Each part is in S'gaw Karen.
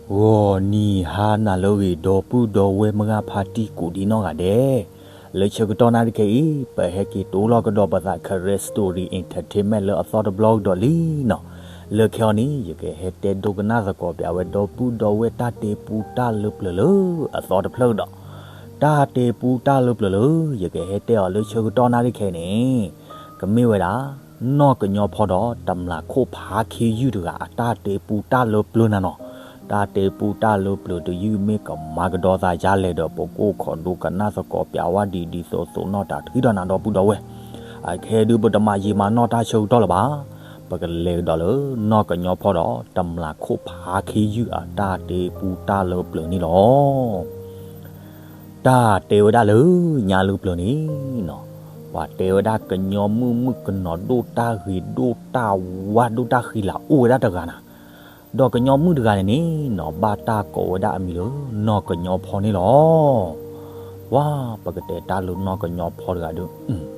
ဂီၤနံၤဟါနၤလၢအဂ့ၤ ဒီပုၢ်ဒီဝဲၢ်မုၢ်ဂၢ်ဖါတံၢ်ကိးဒံနီၢ်ဂၤဒဲး, လၢဆၢကတီၢ်နၣ်ရံၣ်ခဲအံၤ ပဟဲက့ၤတိလီၤကဒီးပသး Karen Story Entertainment လၢအသီတဘျီကဒီးလံနီၤ. လၢခဲအံၤန့ၣ် ယကဟဲတဲဒိကနၣ်သကိးပၠးဝဲဒီပုၢ်ဒီဝဲၢ်တၢ်တဲပူတၢ်လၢပျၢၤလၢအသီတဖျၢၣ်ကဒီး, တၢ်တဲပူတၢ်လၢပျၢၤလၢ ယကဟဲတဲအီၤလၢဆၢကတီၢ်နၣ်ရံၣ်ခဲအံၤန့ၣ် ကမ့ၢ်ဝဲဒၣ် နီၢ်ကညီဖီဒီးတမျးခိၣ်ဖါခ့ယုၢ်တဂၤ အတၢ်တဲပူတၢ်လၢပျၢၤနၤနီၤ. တၢ်တဲပူတၢ်လၢပျၢၤတယုၢ်မ့ၢ်ကမၤကဒီးသးယါလဲၣ်ဒီး ပကအိၣ်ခိးဒိကနၣ်သကိးပၠးဝဲဒ်ဒ်သိးသိးနီၢ်တၢ်တဃံဒီးနၤဒီပုၢ်ဒီဝဲၢ်, အခဲဒုးပတမၤယံာ်မၤနီၢ်တၢ်ဆၢကတီၢ်လၢၤဘၣ်, ပကလဲၤကဒီးလၢနီၢ်ကညီဖီဒီးတမျးခိၣ်ဖါခ့ယုၢ်အတၢ်တဲပူတၢ်လၢပျၢၤန့ၣ်လီၤ. တၢ်တဲဝဲဒၣ်လၢညါလၢပျၢၤန့ၣ်နီၤ, ပှၤတဲဝဲဒၣ်ကညီမုၣ်မုၣ်ကနီၤဒိၣ်တၢ်ဂ့ၤဒိၣ်တၢ်ဝါဒိၣ်တၢ်ဃံလၤအိၣ်ဝဲဒၣ်တဂၤနၤ, ဒီးကညီမုၣ်တဂၤန့ၣ်န့ၣ်နီၤ ဘၣ်တၢ်ကိးဝဲဒၣ်အမံၤလၢနီၢ်ကညီဖီန့ၣ်လီၤ. ပှၤပကတဲတၢ်လၢနီၢ်ကညီဖီတဂၤဒီး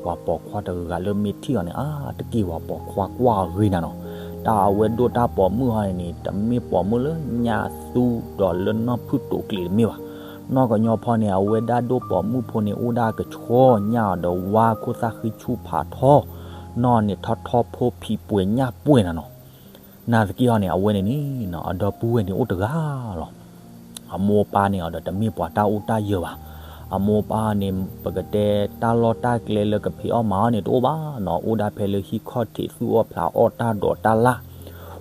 ပှၤပိာ်ခွါတဂၤလၢမ့ၢ်ထံၣ်အီၤန့ၣ် အါတက့ၢ်ပှၤပိာ်ခွါကွၢ်အဂ့ၤနၤနီၤ. တၢ်အဝဲဒိၣ်တၢ်ပိာ်မုၣ်ဟီန့ၣ်န့ၣ် တမ့ၢ်ပိာ်မုၣ်လၢညၣ်သူဒီးလၢနီၢ်ဖုၣ်တိာ်ကျဲၤတမ့ၢ်ဘၣ်. နီၢ်ကညီဖီန့ၣ် အဝဲဒၣ်ဒိၣ်ပိာ်မုၣ်ဖိန့ၣ် အိၣ်ဒၣ်ကဆှီညၣ်အီၤဒီးဝါခိၣ်သၣ်ဃံဆူၣ်ဖးထီ, နီၢ်န့ၣ်ထီထီဖိဖံးပှဲၤညၣ်ပှဲၤနၤနီၤ. နာ်သက့ၢ်ဟီန့ၣ် အဝဲန့ၣ်န့ၣ်နီၤ အဒီပုၢ်ဝဲၢ်န့ၣ်အိၣ်တဂၤလီၤ. အမိၢ်အပၢ်န့ၣ်အီၤဒီးတမ့ၢ်ပှၤတၢ်အိၣ်တၢ်ယၢၤဘၣ်. အမိၢ်အပၢ်န့ၣ် ပကတဲတၢ်လီၢ်တၢ်ကျဲလၢကဖံးအီၣ်မၤအီၣ်န့ၣ်တအိၣ်ဘၣ်နီၤ, အိၣ်ဒၣ်ဖဲလၢဟံၣ်ခီၣ်ထံးသူၣ်အီၣ်ဖျးအီၣ်တၢ်ဒိးတၢ်လၣ်.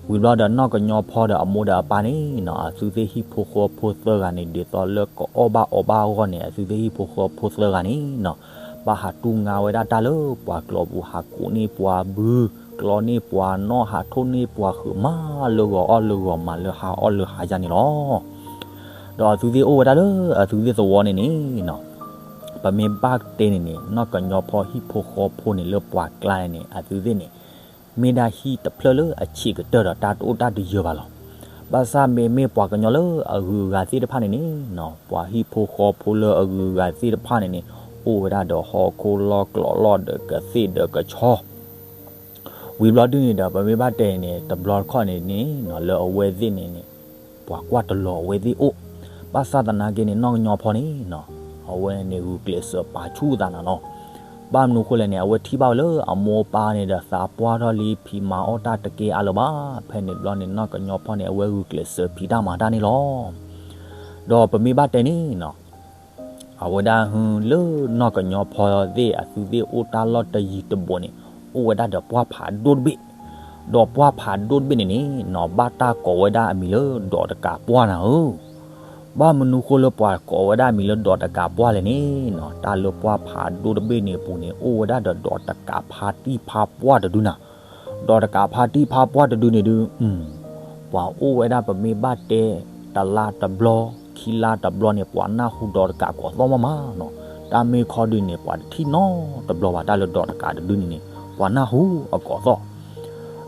ဝံၤဘျီဒီးနီၢ်ကညီဖီဒီးအမိၢ်ဒီးအပၢ်န့ၣ်နီၤ အသုသ့ၣ်ဟံၣ်ဖိဃီဖိသၢဂၤန့ၣ် ဒ်သိးလၢကအီၣ်ဘၣ်အီဘၣ်အဂီၢ်န့ၣ် အသုသ့ၣ်ဟံၣ်ဖိဃီဖိသၢဂၤန့ၣ်နီၤ ဘၣ်ဟးတူၢ်ငါဝဲဒၣ်တၢ်လၢပှၤကျိာ်ပူၤ ဟးကိးန့ၢ်ပှၤဘု ကျီန့ၢ်ပှၤနီၣ် ဟးထိၣ်န့ၢ်ပှၤဃုာ်မး လၢဂီၤအီၣ်လၢဂီၤမၤလၢဟါအီၣ်လၢဟါယါန့ၣ်လီၤ. ဒီးအသုသ့ၣ်အိၣ်ဝဲဒၣ်လၢအသုသ့ၣ်သဝီန့ၣ်န့ၣ်နီၤ ပမ့ၢ်ဘၣ်တဲန့ၣ်န့ၣ် နီၢ်ကညီဖီဟံၣ်ဖိဃီဖိန့ၣ်လၢပှၤကျါန့ၣ်န့ၣ် အသုသ့ၣ်န့ၣ် မ့ၢ်ဒၣ်ဟံၣ်တဖျၢၣ်လၢအဆံးကတၢၢ်ဒီးတၢ်တအိၣ်တၢ်တယၢၤဘၣ်လီၤ. ဘၣ်ဆၣ်မ့မ့ၢ်ပှၤကညီလၢအဂုၤအဂၤသ့ၣ်တဖၣ်န့ၣ်န့ၣ်နီၤ ပှၤဟံၣ်ဖိဃီဖိလၢအဂုၤအဂၤသ့ၣ်တဖၣ်န့ၣ်န့ၣ် အိၣ်ဝဲဒၣ်ဒီးဟီၣ်ခိၣ်လီၢ်ကျိးလီၢ်ဒီးကသ့ၣ်ဒီးကဆီ ဝံၤဘျီဒုန့ၣ်ဒီး ပမ့ၢ်ဘၣ်တဲန့ၣ်န့ၣ် တဘျီတခီၣ်န့ၣ်န့ၣ်နီၤ လၢအဝဲသ့ၣ်န့ၣ်န့ၣ် ပှၤကွၢ်တလီၤအဝဲသ့ၣ်အိၣ်. ဘၣ်ဆၣ်သနာ်က့န့ၣ် နီၢ်ကညီဖီန့ၣ်နီၤ အဝဲန့ၣ်ဂုာ်ကျဲးစၢးပာ်ဆူၣ်အသးနၤနီၤ. ဘၣ်မနုၤဃိလဲၣ်န့ၣ် အဝဲထံၣ်ဘၣ်ဝဲလၢအမိၢ်အပၢ်န့ၣ်ဒီးသးပှၢ်ထီၣ်လံ ဖံးမၤအီၣ်တၢ်တကဲအါလၢၤဘၣ်. ဖဲန့ၣ်ဘျီန့ၣ် နီၢ်ကညီဖီန့ၣ် အဝဲဂုာ်ကျဲးစၢးဖံးတၢ်မၤတၢ်န့ၣ်လီၤ. ဒီးပမ့ၢ်ဘၣ်တဲန့ၣ်နီၤ အဝဲဒၣ်ဟုလၢနီၢ်ကညီဖီသ့ၣ်အသုသ့ၣ်အိၣ်တၢ်လီၢ်တယံၤတဘူးန့ၣ် အိၣ်ဝဲဒၣ်ဒီးပှၢ်ဖးဒိၣ်တဘ့ၣ်, ဒီးပှၢ်ဖးဒိၣ်တဘ့ၣ်န့ၣ်န့ၣ်နီၤ ဘၣ်တၢ်ကိးဝဲဒၣ်အမံၤလၢဒီးတကးပှၢ်နၤဧၢ. ဘၣ်မနုၤဃိလၢပှၤကိးဝဲဒၣ်အမံၤလၢဒီးတကးပှၢ်လဲၣ်န့ၣ်နီၤ တၢ်လၢပှၢ်ဖးဒိၣ်တဘ့ၣ်န့ၣ်အပူၤန့ၣ် အိၣ်ဝဲဒၣ်ဒီးဒီးတကးဖါတံၢ်ဖါပှၢ်တဒုနၤ ဒီးတကးဖါတံၢ်ဖါပှၢ်တဒုန့ၣ်ဒုး ပှၤအိၣ်ဝဲဒၣ်ပမ့ၢ်ဘၣ်တဲ တလါတဘျီ ခံလါတဘျီန့ၣ် ပှၤနၢ်ဟူဒီးတကးကိးသီၣ်မးမးနီၤ. တၢ်မ့ၢ်ခီဒုန့ၣ် ပှၤတထံၣ်နီတဘျီဘၣ် တၢ်လၢဒီးတကးတဒုန့ၣ်န့ၣ် ပှၤနၢ်ဟူအကိးသီၣ်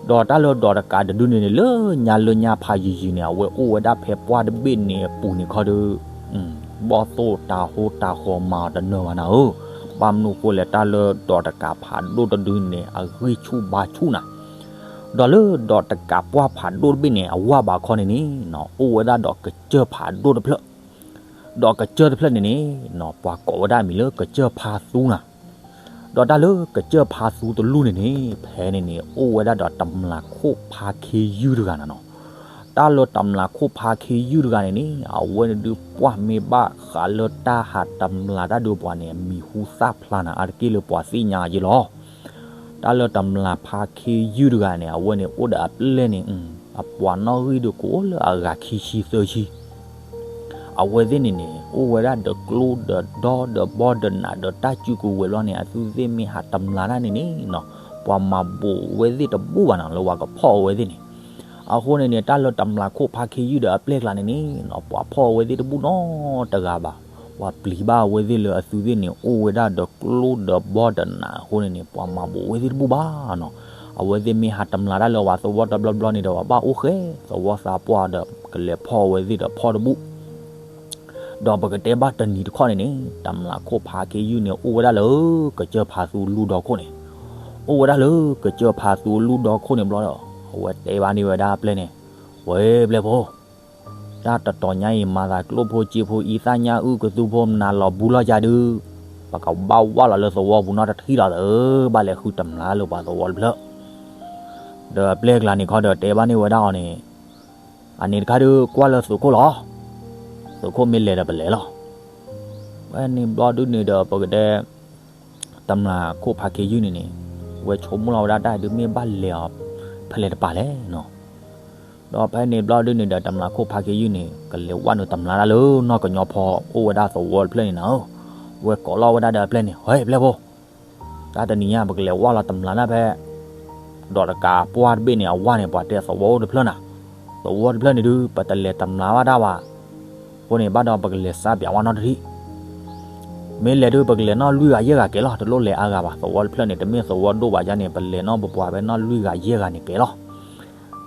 ဒီးတၢ်လၢဒီးတကးတဒုန့ၣ်န့ၣ် လၢညါလၢညါဖးယံၤယံၤန့ၣ် အဝဲအိၣ်ဝဲဒၣ်ဖဲပှၢ်တဘ့ၣ်န့ၣ်အပူၤန့ၣ်ခီဒုး ဘီၣ်သိၣ်တၤဟိတၤဃီၤမၤအီၤတနၢၤဘၣ်နၤဧၢ. ဘၣ်မနုၤဃိလဲၣ် တၢ်လၢဒီးတကးဖးဒိၣ်တဒုန့ၣ် အဂံၢ်ဆူၣ်ဘါဆူၣ်နၤ ဒီးလၢဒီးတကးပှၢ်ဖးဒိၣ်တဘ့ၣ်န့ၣ် အဝၢ်ဘးခီန့ၣ်န့ၣ်နီၤ အိၣ်ဝဲဒၣ်ဒီးကစၢၢ်ဖးဒိၣ်တဖျၢၣ်, ဒီးကစၢၢ်တဖျၢၣ်န့ၣ်န့ၣ်နီၤ ပှၤကိးဝဲဒၣ်အမံၤလၢကစၢၢ်ဖါသူနၤ, ဒီးတၢ်လၢကစၢၢ်ဖါသူတလူၢ်န့ၣ်န့ၣ် ဖဲန့ၣ်န့ၣ် အိၣ်ဝဲဒၣ်ဒီးတမျးခိၣ်ဖါခ့ယုၢ်တဂၤနၤနီၤ. တၢ်လၢတမျးခိၣ်ဖါခ့ယုၢ်တဂၤန့ၣ်န့ၣ် အဝဲန့ၣ်ဒုးပှၢ်မ့ၢ်ဘၣ်ဃးလၢတၢ်ဟးတမျးတၢ်ဒုးပှၤန့ၣ် မံၤဟူသၣ်ဖျါနၤ အါတက့ၢ်လၢပှၤသ့ၣ်ညါအယ့ၢ်လီၤ. တၢ်လၢတမျးဖါခ့ယုၢ်တဂၤန့ၣ် အဝဲန့ၣ်အိၣ်ဒီးအပျဲၢ်န့ၣ် အပှၤနီၣ်ဂံၢ်ဒုးကအိၣ်လၢအဂၤခံဆံသၢဆံ အဝဲသ့ၣ်န့ၣ်န့ၣ် အိၣ်ဝဲဒၣ်ဒီးကျိဒီးဒီဒီးဘီဒီးနးဒီးတၢ်စုကဝဲၤဘျီန့ၣ် အသုသ့ၣ်မ့ၢ်ဟးတမျးတၢ်န့ၣ်န့ၣ်နီၤ ပှၤမၤဘူးဝဲသ့ၣ်တဘူၣ်ဘၣ်နီၤ လၢပှၤကဖီၣ်အဝဲသ့ၣ်န့ၣ်. အဃိန့ၣ်န့ၣ် တၢ်လၢတမျးခိၣ်ဖါခ့ယုၢ်ဒီးအပျဲၢ်ကျါန့ၣ်န့ၣ်နီၤ ပှၤဖီၣ်အဝဲသ့ၣ်တဘူၣ်နီတဂၤဘၣ်. ပှၤပျံၤဘၣ်အဝဲသ့ၣ်လၢအသုသ့ၣ်န့ၣ် အိၣ်ဝဲဒၣ်ဒီးကျိဒီးဘီဒီးနးအဃိန့ၣ်န့ၣ် ပှၤမၤဘူးဝဲသ့ၣ်တဘူၣ်ဘၣ်နီၤ. အဝဲသ့ၣ်မ့ၢ်ဟးတမျးတၢ်လၢပှၤသဝီတဘျီဘျီန့ၣ်ဒီး ပှၤဘၣ်အိၣ်ဃဲသဝီသးပှၢ်ဒီး ကလဲၤဖီၣ်အဝဲသ့ၣ်ဒီးဖီၣ်တဘူၣ် ဒီးပကတဲဘၣ်တနံၤတခီန့ၣ်န့ၣ် တမျးခိၣ်ဖါခ့ယုၢ်န့ၣ် အိၣ်ဝဲဒၣ်လၢကစၢၢ်ဖါသူလူၢ်ဒီခိၣ်န့ၣ်, အိၣ်ဝဲဒၣ်လၢကစၢၢ်ဖါသူလူၢ်ဒီခိၣ်န့ၣ်ဘျီဒီး အဝဲတဲဘၣ်န့ၢ်ဝဲဒၣ်အပျဲၢ်န့ၣ်, ဝဲပျဲၢ်ဖိ, တၢ်တတီၤညါအံၤ မၤသးကျိၣ်ဖိစ့ဖိအံသၣ်ညၣ်အုၣ်ကသူဖိမနၤလီၤဘူးလီၤကဒီး, ပကဘၣ်ဝၢ်လီၤလၢသဝီပူၤနီတထံၣ်လီၤသၢ, ဘၣ်လဲၤဃုတမျးလၢပှၤသဝီတဖျၢၣ်. ဒီးအပျဲၢ်ကျါန့ၣ်ခီဒီးတဲဘၣ်န့ၢ်ဝဲဒၣ်အီၤန့ၣ်, အန့ၣ်တခါဒုးကွၢ်လၢသုးခိၣ်လီၤ. သုးခိၣ်မ့ၢ်လဲၤဒီးပလဲၤလီၤ. ဖဲန့ၣ်ဘျီဒုန့ၣ်ဒီးပကတဲ တမျးခိၣ်ဖါခ့ယုၢ်န့ၣ်န့ၣ်, ဝဲဆိကမိၣ်လီၤဝဲဒၣ်တၢ်ဒုးမ့ၢ်ဘၣ်လဲၤအီၤဖဲလဲၣ်တပၤလဲၣ်နီၤ. ဒီးဖဲန့ၣ်ဘျီဒုန့ၣ်ဒီး တမျးခိၣ်ဖါခ့ယုၢ်န့ၣ် ကလဲၤဝၢ်နုာ်တမျးတၢ်လၢနီၢ်ကညီဖီအိၣ်ဝဲဒၣ်သဝီတဖျၢၣ်န့ၣ်နၤဧၢ. ဝဲကိးလီၤဝဲဒၣ်ဒီးအပျဲၢ်န့ၣ်, ဟဲပျဲၢ်ဖိ, တၢ်တနံၤညါ ပကလဲၤဝၢ်လီၤတမျးတၢ်ဖဲ ဒီးတကးပှၢ်တဘ့ၣ်န့ၣ် အဝၢ်န့ၣ် ပှၤတဲသဝီအိၣ်တဖျၢၣ်နၤ, သဝီတဖျၢၣ်န့ၣ်ဒုး ပတလဲၤတမျးဘၣ်တၢ်ဘၣ်. အဃိန့ၣ် ဘၣ်ဒီးပကလဲၤစါပၠးဝဲနီတထံၣ်, မ့ၢ်လဲၤဒုး ပကလဲၤနီၢ်လွံၢ်ဂၤယဲၢ်ဂၤကဲလီၤ, တလိၣ်လဲၤအါဂၤဘၣ်. သဝီတဖျၢၣ်န့ၣ် တမ့ၢ်သဝီဒိၣ်ဘၣ်ယါန့ၣ် ပလဲၤနီၢ်ပပှၤဖဲနီၢ်လွံၢ်ဂၤယဲၢ်ဂၤန့ၣ်ကဲလီၤ.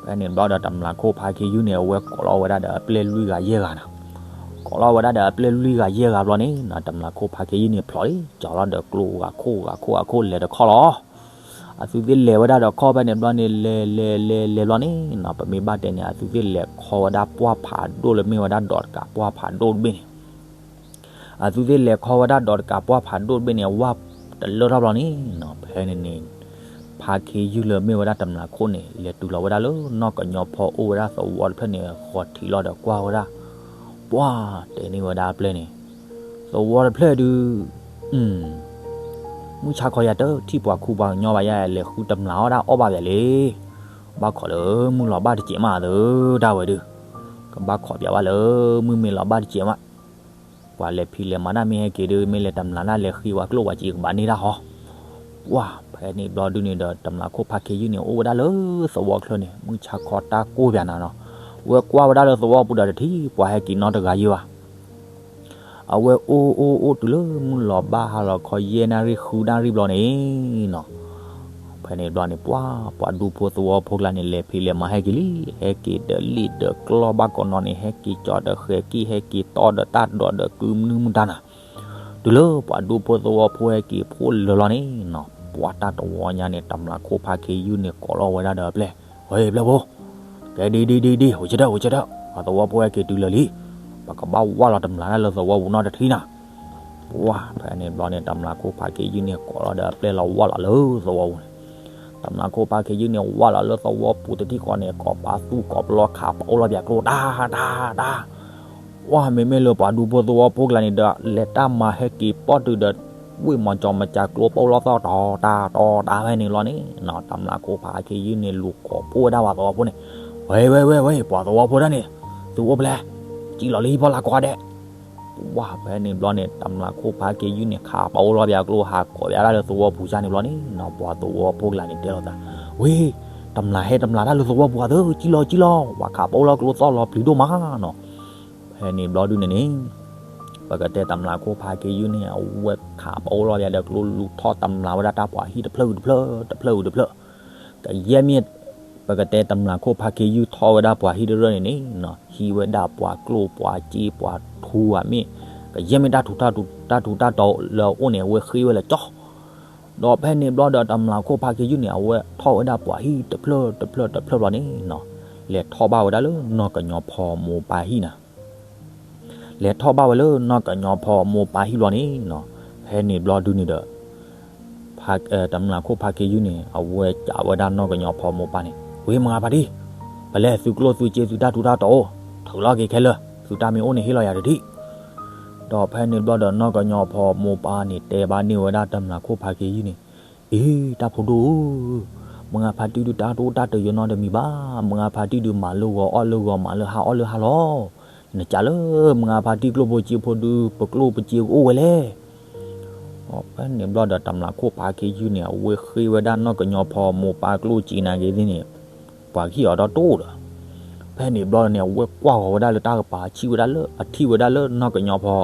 ဖဲန့ၣ်ဘျီဒီး တမျးခိၣ်ဖါခ့ယုၢ်န့ၣ် အဝဲကိးလီၤဝဲဒၣ်ဒီးအပျဲၢ်လွံၢ်ဂၤယဲၢ်ဂၤနၤ, ကိးလီၤဝဲဒၣ်ဒီးအပျဲၢ်လွံၢ်ဂၤယဲၢ်ဂၤဘျီန့ၣ် တမျးခိၣ်ဖါခ့ယုၢ်န့ၣ်ဖျိးလံ ကၠီၤလီၤဒီးကျိဂၤခိၣ်ဂၤခိၣ်ဂၤခိၣ်လဲၤတခီလီၤ. အသုသ့ၣ်လဲၤဝဲဒၣ်ဒီးခီဖဲန့ၣ်ဘျီန့ၣ် လဲၤလဲၤလဲၤလဲၤဘျီန့ၣ်နီၤ, ပမ့ၢ်ဘၣ်တဲန့ၣ် အသုသ့ၣ်လဲၤခီဝဲဒၣ်ပှၢ်ဖးဒိၣ်လၢမ့ၢ်ဝဲဒၣ်ဒီးတကးပှၢ်ဖးဒိၣ်တဘ့ၣ်န့ၣ် အသုသ့ၣ်လဲၤခီဝဲဒၣ်ဒီးတကးပှၢ်ဖးဒိၣ်တဘ့ၣ်န့ၣ် ဝၢ်တလၢထီၣ်ဘျီန့ၣ်နီၤ, ဖဲန့ၣ်န့ၣ် ဖါခ့ယုၢ်လၢမ့ၢ်ဝဲဒၣ်တမျးခိၣ်န့ၣ် လဲၤတုၤလီၤဝဲဒၣ်လၢနီၢ်ကညီဖီအိၣ်ဝဲဒၣ်သဝီတဖျၢၣ်န့ၣ် ဃီၤထံးလီၤဒီးကွၢ်ဝဲဒၣ်, ပှၢ်တဲန့ၢ်ဝဲဒၣ်အပျဲၢ်န့ၣ်, သဝီတဖျၢၣ်ဒုး မုၢ်ဆါခီယၤတထံၣ်ပှၤခူပှၤကညီဘၣ်ယါ လဲၤဃုတမျးအီၣ်ဒၣ်အီၣ်ဘၣ်ပၠးလံ. ဘၣ်ခိးလၢမုၢ်လီၤဘၣ်တစဲးမးသၢ တၢ်ဝဲဒုး, ကဘၣ်ခိးပၠးဘၣ်လၢမုၢ်မ့ၢ်လီၤဘၣ်တစဲးမး, ပှၤလဲၤဖံးလဲၤမၤတၢ်မ့ၢ်ဟဲက့ၤဒုး မ့ၢ်လဲၤတမျးတၢ်လဲၤဃ့ပှၤကျိၣ်ပှၤစ့ကဘၣ်န့ၢ်တၢ်ဟီ, ပှၢ်ဖဲန့ၣ်ဘျီဒုန့ၣ်ဒီး တမျးခိၣ်ဖါခ့ယုၢ်န့ၣ် အိၣ်ဝဲဒၣ်လၢသဝီချၢန့ၣ် မုၢ်ဆါခီတၢ်ကိၢ်ပၠးနၤနီၤ, ဝဲကွၢ်ဝဲဒၣ်လၢသဝီပူၤဒီးတထံၣ်ပှၤဟဲက့ၤနီတဂၤယုာ်ဘၣ် အဝဲအိၣ်အိၣ်အိၣ်တုၤလၢမုၢ်လီၤဘၣ်ဟါလီၤခီယဲၢ်နၣ်ရံၣ်ဃုနၣ်ရံၣ်ဘျီန့ၣ်နီၤ, ဖဲန့ၣ်ဘျီန့ၣ် ပှၢ် ပှၤဒူဖိသဝီဖိကျါန့ၣ် လဲၤဖံးလဲၤမၤဟဲက့ၤလံ, ဟဲက့ၤဒီးလံာ်ဒီးကျီၢ်ဘၣ်ကိးနီၤန့ၣ် ဟဲက့ၤကၠီဒီးဃဲၤကံၣ် ဟဲက့ၤတီဒီးတၢ်ဒိးဒီးကုမနုၤမတၤနၤ, တုၤလၢပှၤဒူဖိသဝီဖိဟဲက့ၤဖှိၣ်လၢာ်လီၤန့ၣ်နီၤ, ပှၢ်တၢ်တဝီညါန့ၣ် တမျးခိၣ်ဖါခ့ယုၢ်န့ၣ် ကိးလီၤဝဲဒၣ်ဒီးအပျဲၢ်, ဝဲပျဲၢ်ဖိ ကဲဒ်ဒ်ဒ်ဒ် ဝဲဆၢထၢၣ် ဝဲဆၢထၢၣ် ပှၤသဝီဖိဟဲက့ၤတုၤလၢာ်လံ, ပကဘၣ်ဝၢ်လီၤတမျးတၢ်လၢသဝီပူၤနီတထံၣ်နၤ, ပှၢ်ဖဲန့ၣ်ဘျီန့ၣ် တမျးခိၣ်ဖါခ့ယုၢ်န့ၣ် ကိးလီၤဒီးအပျဲၢ်လီၤဝၢ်လီၤလၢသဝီပူၤန့ၣ်, တမျးခိၣ်ဖါခ့ယုၢ်န့ၣ် ဝၢ်လီၤလၢသဝီပူၤတထံၣ်ဃီန့ၣ် ကိးပာ်သူၣ်ကိးပလီၢ်ခးပအိၣ်လီၤပၠးကျိတၢ်တၢ်တၢ် ပှၢ်မ့မ့ၢ်လၢပှၤဒူဖိသဝီဖိကျါန့ၣ်ဒီး လဲၤတၢ်မၤဟဲက့ၤပီၣ်တုၤဒီး ဝ့ၢ်မီၤကၠီၤမၤကၠးကျိပအိၣ်လီၤသီၣ်တီၤတၢ်တီၤတၢ်ဖဲန့ၣ်လီၤန့ၣ်နီၤ, တမျးခိၣ်ဖါခ့ယုၢ်န့ၣ် လူၤကိးဖှိၣ်ဝဲဒၣ်ပှၤသဝီဖိန့ၣ်, ဝဲဝဲဝဲဝဲ ပှၤသဝီဖိတၢ်န့ၣ် သုအိၣ်ဖဲလဲၣ်, ကံၣ်လီၤလၢဟံၣ်ဖီလာ်ကိးဂၤဒဲး, ပှၢ်ဖဲန့ၣ်ဘျီန့ၣ် တမျးခိၣ်ဖါခ့ယုၢ်န့ၣ် ခးပအိၣ်လီၤပၠးကျိဟးကိးပၠးဒၣ်လၢသဝီပူၤစၢ်န့ၣ်ဘျီန့ၣ်နီၤ, ပှၤသဝီဖိကျါန့ၣ်တဲလိာ်သး, ဝ့ၢ် တမျးဟဲတမျးတၢ်လၢသဝီပူၤအသၢ ကံၣ်လီၤကံၣ်လီၤ ပှၤခးပအိၣ်လီၤကျိသီၣ်လီၤပျံၤဒိၣ်မးနီၤ, ဖဲန့ၣ်ဘျီဒုန့ၣ်န့ၣ် ပကတဲတမျးခိၣ်ဖါခ့ယုၢ်န့ၣ် အဝဲခးပအိၣ်လီၤပၠးဒီးကျိလူၤထီၣ်တမျးဝဲဒၣ်တၢ်ပှၤဟံၣ်တဖျၢၣ်တဖျၢၣ် တဖျၢၣ်တဖျၢၣ်, ကယဲၢ်မ့ၢ် ပကတဲတမျးခိၣ်ဖါခ့ယုၢ်ထီၣ်ဝဲဒၣ်ပှၤဟံၣ်တဖျၢၣ်န့ၣ်န့ၣ်နီၤ, ဟံးဝဲဒၣ်ပှၤကျိၣ်ပှၤစ့ပှၤထူဧါမ့ၢ်, ကယဲၢ်မ့ၢ်တၢ်ထူးတၢ်ထူးတၢ်တီၤလၢအအိၣ်န့ၣ် အဝဲဃ့ဝဲလၢကၠီ ဒီးဖဲန့ၣ်ဘျီဒီးတမျးခိၣ်ဖါခ့ယုၢ်န့ၣ် အဝဲထီၣ်ဝဲဒၣ်ပှၤဟံၣ်တဖျၢၣ်တဖျၢၣ်တဖျၢၣ်ဘျီန့ၣ်နီၤ, လဲၤထီၣ်ဘၣ်ဝဲဒၣ်လၢနီၢ်ကညီဖီမိၢ်ပၢ်ဟံၣ်နၤ, လဲၤထီၣ်ဘၣ်ဝဲလၢနီၢ်ကညီဖီမိၢ်ပၢ်ဟံၣ်ဘျီန့ၣ်နီၤ, ဖဲန့ၣ်ဘျီဒုန့ၣ်ဒီး တမျးခိၣ်ဖါခ့ယုၢ်န့ၣ် အဝဲကးဝဲဒၣ်နီၢ်ကညီဖီမိၢ်ပၢ်န့ၣ်, ဝ့ၢ်မုၢ်ဂၤဖါတံၢ်, ပလဲၤသုကျိၣ်သုစ့သုတၢ်ထူးတၢ်တီၤအိၣ်, ထုးလီၤက့ၤခဲလၢာ်, သုတၢ်မ့ၢ်အိၣ်န့ၣ်ဟ့ၣ်လီၤယၤတထံၣ် ဒီးဖဲန့ၣ်ဘျီဒီးနီၢ်ကညီဖီမိၢ်ပၢ်န့ၣ် တဲဘၣ်န့ၢ်ဝဲဒၣ်တမျးခိၣ်ဖါခ့ယုၢ်န့ၣ်, အ့ တၢ်ဖိဒိၣ်ဧၢ, မုၢ်ဂၤဖါတံၢ်ဒုးတၢ်တအိၣ်တၢ်တယၢၤနီတမံၤဘၣ်, မုၢ်ဂၤဖါတံၢ်ဒုးမၤလၢဂီၤအီၣ်လၢဂီၤမၤလၢဟါအီၣ်လၢဟါလီၤ, နကးလၢ မုၢ်ဂၤဖါတံၢ်ကျိၣ်ဖိစ့ဖိဒုး ပကျိၣ်ပစ့ကအိၣ်ဝဲလဲၣ် ဖဲန့ၣ်ဘျီဒီးတမျးခိၣ်ဖါခ့ယုၢ်န့ၣ် အဝဲဃ့ဝဲဒၣ်နီၢ်ကညီဖီမိၢ်ပၢ်ကျိၣ်စ့နာ်က့ၤသ့ၣ်န့ၣ်, ပှၤကဟ့ၣ်အီၤဒီးတအိၣ်ဒီး, ဖဲန့ၣ်ဘျီန့ၣ် အဝဲကွၢ်ဂီၤဝဲဒၣ်လၢတၢ်ကပၤ အထံၣ်ဝဲဒၣ်လၢ အထံၣ်ဝဲဒၣ်လၢနီၢ်ကညီဖီ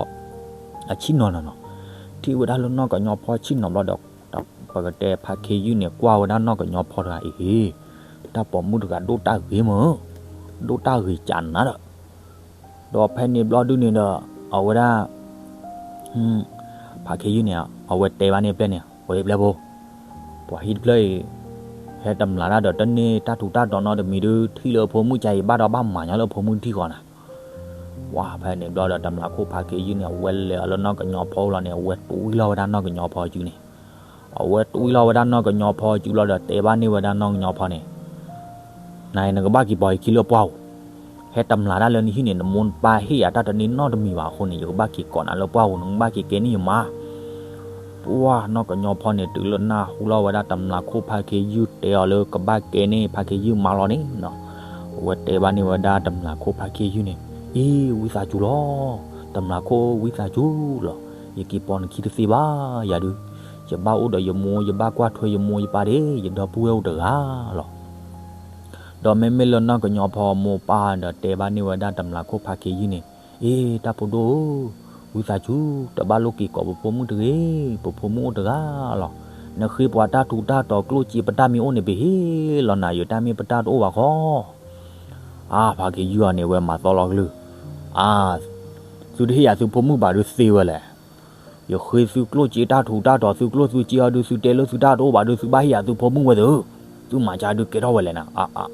အဆံၣ်နီၤနီၤနီၤ, ထံၣ်ဝဲဒၣ်လၢနီၢ်ကညီဖီဆံၣ်နီၤဘျီဒီး, ပကတဲဖါခ့ယုၢ်န့ၣ် ကွၢ်ဝဲဒၣ်နီၢ်ကညီဖီတဂၤအံၤ, တၢ်ပိာ်မုၣ်တဂၤဒိၣ်တၢ်ဂ့ၤမး, ဒိၣ်တၢ်ဂ့ၤကးနၤဒီး ဒီးဖဲန့ၣ်ဘျီဒုန့ၣ်ဒီး အဝဲဒၣ် ဖါခ့ယုၢ်န့ၣ် အဝဲတဲဘၣ်န့ၢ်ပျဲၢ်န့ၣ် ဝဲပျဲၢ်ဖိ, ပှၤဟံၣ်တဖျၢၣ်အံၤ ဟဲတမျးတၢ်ဒီးတန့ၢ်တၢ်ထူးတၢ်တီၤနီတမံၤဒုး ထံၣ်လၢအဖိမုၣ်ကါအံၤ ဘၣ်ဒီးဘၣ်မၤညီလၢအဖိမုၣ်ထံၣ်ဃီနၤ, ပှၤဖဲန့ၣ်ဘျီဒီး တမျၢ်ခိၣ်ဖါခ့ယုၢ်န့ၣ် အဝဲလဲၤအီၤလၢနီၢ်ကညီဖီလီၤန့ၣ် အဝဲတွံၢ်လီၤဝဲဒၣ်နီၢ်ကညီဖီစုန့ၣ်, အဝဲတွံၢ်လီၤဝဲဒၣ်နီၢ်ကညီဖီစုလီၤဒီး တဲဘၣ်န့ၢ်ဝဲဒၣ်နီၢ်ကညီဖီန့ၣ်, နၤအံၤနကဘၣ်က့ၤပိာ်ယခံလၢပှၢ်ပူၤ, ဟဲတမျၢ်တၢ်လၢနဟံၣ်န့ၣ် နမိၢ်နပၢ်ဟ့ၣ်ယၤတၢ်တန့ၢ်နီတမံၤဘၣ်အဃိန့ၣ် ယကဘၣ်က့ၤကိးနၤလၢပှၢ်ပူၤ နကဘၣ်က့ၤကဲန့ၢ်ယမါ ပှၢ်နီၢ်ကညီဖီန့ၣ် တုၤလၢနၢ်ဟူလီၤဝဲဒၣ်တမျၢ်ခိၣ်ဖါခ့ယုၢ်တဲအီၤလၢကဘၣ်ကဲန့ၢ်ဖါခ့ယုၢ်မါလီၤန့ၣ်နီၤ, အဝဲတဲဘၣ်န့ၢ်ဝဲဒၣ်တမျၢ်ခိၣ်ဖါခ့ယုၢ်န့ၣ်, အ့ ဝံသးစူၤလီၤ, တမျၢ်ခိၣ်ဝံသးစူၤလီၤ, ယက့ၤပိာ်နခံတသ့ဘၣ်, ယၤဒုး, ယဘၣ်အိၣ်ဒီးယမိၢ် ယဘၣ်ကွၢ်ထွဲယမိၢ်ယပၢ်ဒီး ယဒီပုၢ်ဝဲၢ်အိၣ်တဂၤလီၤ. ဒီးမ့မ့ၢ်လၢနီၢ်ကညီဖီအမိၢ်အပၢ်ဒီးတဲဘၣ်န့ၢ်ဝဲဒၣ်တမျၢ်ခိၣ်ဖါခ့ယုၢ်န့ၣ်, အ့ တၢ်ဖိဒိၣ်ဧၢ, ဝံသးစူၤ တဘၣ်လိၣ်က့ၤကိးပဖိမုၣ်တဂ့ၤ, ပဖိမုၣ်အိၣ်တဂၤလီၤ. နဃ့ပှၤတၢ်ထူးတၢ်တီၤကျိၣ်စ့ပတၢ်မ့ၢ်အိၣ်န့ၣ် ပဟ့ၣ်လီၤနၤယတၢ်မ့ၢ်ပတၢ်တအိၣ်ဘၣ်ဃီ. အါ ဖါခ့ယုၢ်အီၤန့ၣ် ဝဲမၤသီလီၤကလုၢ်, အါ သုတဟ့ၣ်ယၤသုဖိမုၣ်ဘၣ်ဒုးသ့ဝဲလဲၣ်. ယဃ့သုကျိၣ်စ့တၢ်ထူးတၢ်တီၤ သုကျိၣ်သုစ့အီၤဒုး သုတဲလၢသုတၢ်တအိၣ်ဘၣ်ဒုး သုဘၣ်ဟ့ၣ်ယၤသုဖိမုၣ်ဝဲသ့ၣ်, သုမၤကါဒုးကဲထီၣ်ဝဲလဲၣ်နၤ, အါအါ,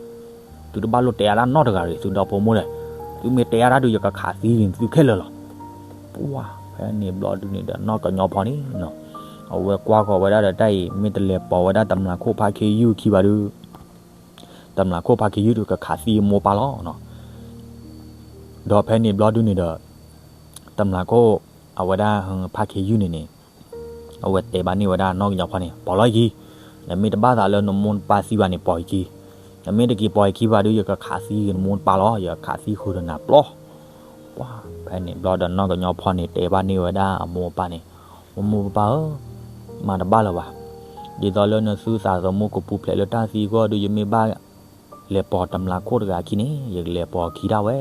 သုတဘၣ်လိၣ်တဲအါတၢ်နီတဂၤတဂ့ၤ သုဒီဖိမိၢ်ဒီး, သုမ့ၢ်တဲအါတၢ်ဒုး ယကခးသံသုခဲလၢာ်လီၤ. ပှၢ်ဖဲန့ၣ်ဘျီဒုန့ၣ်ဒီး နီၢ်ကညီဖီန့ၣ်, အဝဲကွၢ်ဃီၤဝဲဒၣ်ဒီးတၢ်အံၤ မ့ၢ်တလဲၤပိာ်ဝဲဒၣ်တမျၢ်ခိၣ်ဖါခ့ယုၢ်ခံဘၣ်ဒုး တမျၢ်ခိၣ်ဖါခ့ယုၢ်ဒုးကခးသံအမိၢ်အပၢ်လီၤ. ဒီးဖဲန့ၣ်ဘျီဒုန့ၣ်ဒီး တမျၢ်ခိၣ် အဝဲဒၣ်ဖါခ့ယုၢ်န့ၣ်န့ၣ် အဝဲတဲဘၣ်န့ၢ်ဝဲဒၣ်နီၢ်ကညီဖီန့ၣ် ပိာ်လီၤယခံ, နမ့ၢ်တဘၣ်သးလၢနမိၢ်နပၢ်သံဘၣ်န့ၣ် ပိာ်ယခံ, နမ့ၢ်တက့ၤပိာ်ယခံဘၣ်ဒုး ယကခးသံနမိၢ်နပၢ်လီၤ, ယကခးသံဃုာ်ဒီးနၤပျီ. ပှၢ်ဖဲန့ၣ်ဘျီဒီး နီၢ်ကညီဖီန့ၣ် တဲဘၣ်န့ၢ်ဝဲဒၣ်အမိၢ်အပၢ်န့ၣ်, မိၢ်မိၢ်ပၢ်ပၢ်ဧၢ, မၤတဘၣ်လၢၤဘၣ်. ဒ်သိးလၢနသုသးသမူကပူၤဖျဲးလၢတၢ်သံအဂီၢ်ဒုး ယမ့ၢ်ဘၣ်လဲၤပိာ်တမျၢ်ခိၣ်တဂၤခံန့ၣ် ယကလဲၤပိာ်ခံဒၣ်ဝဲ.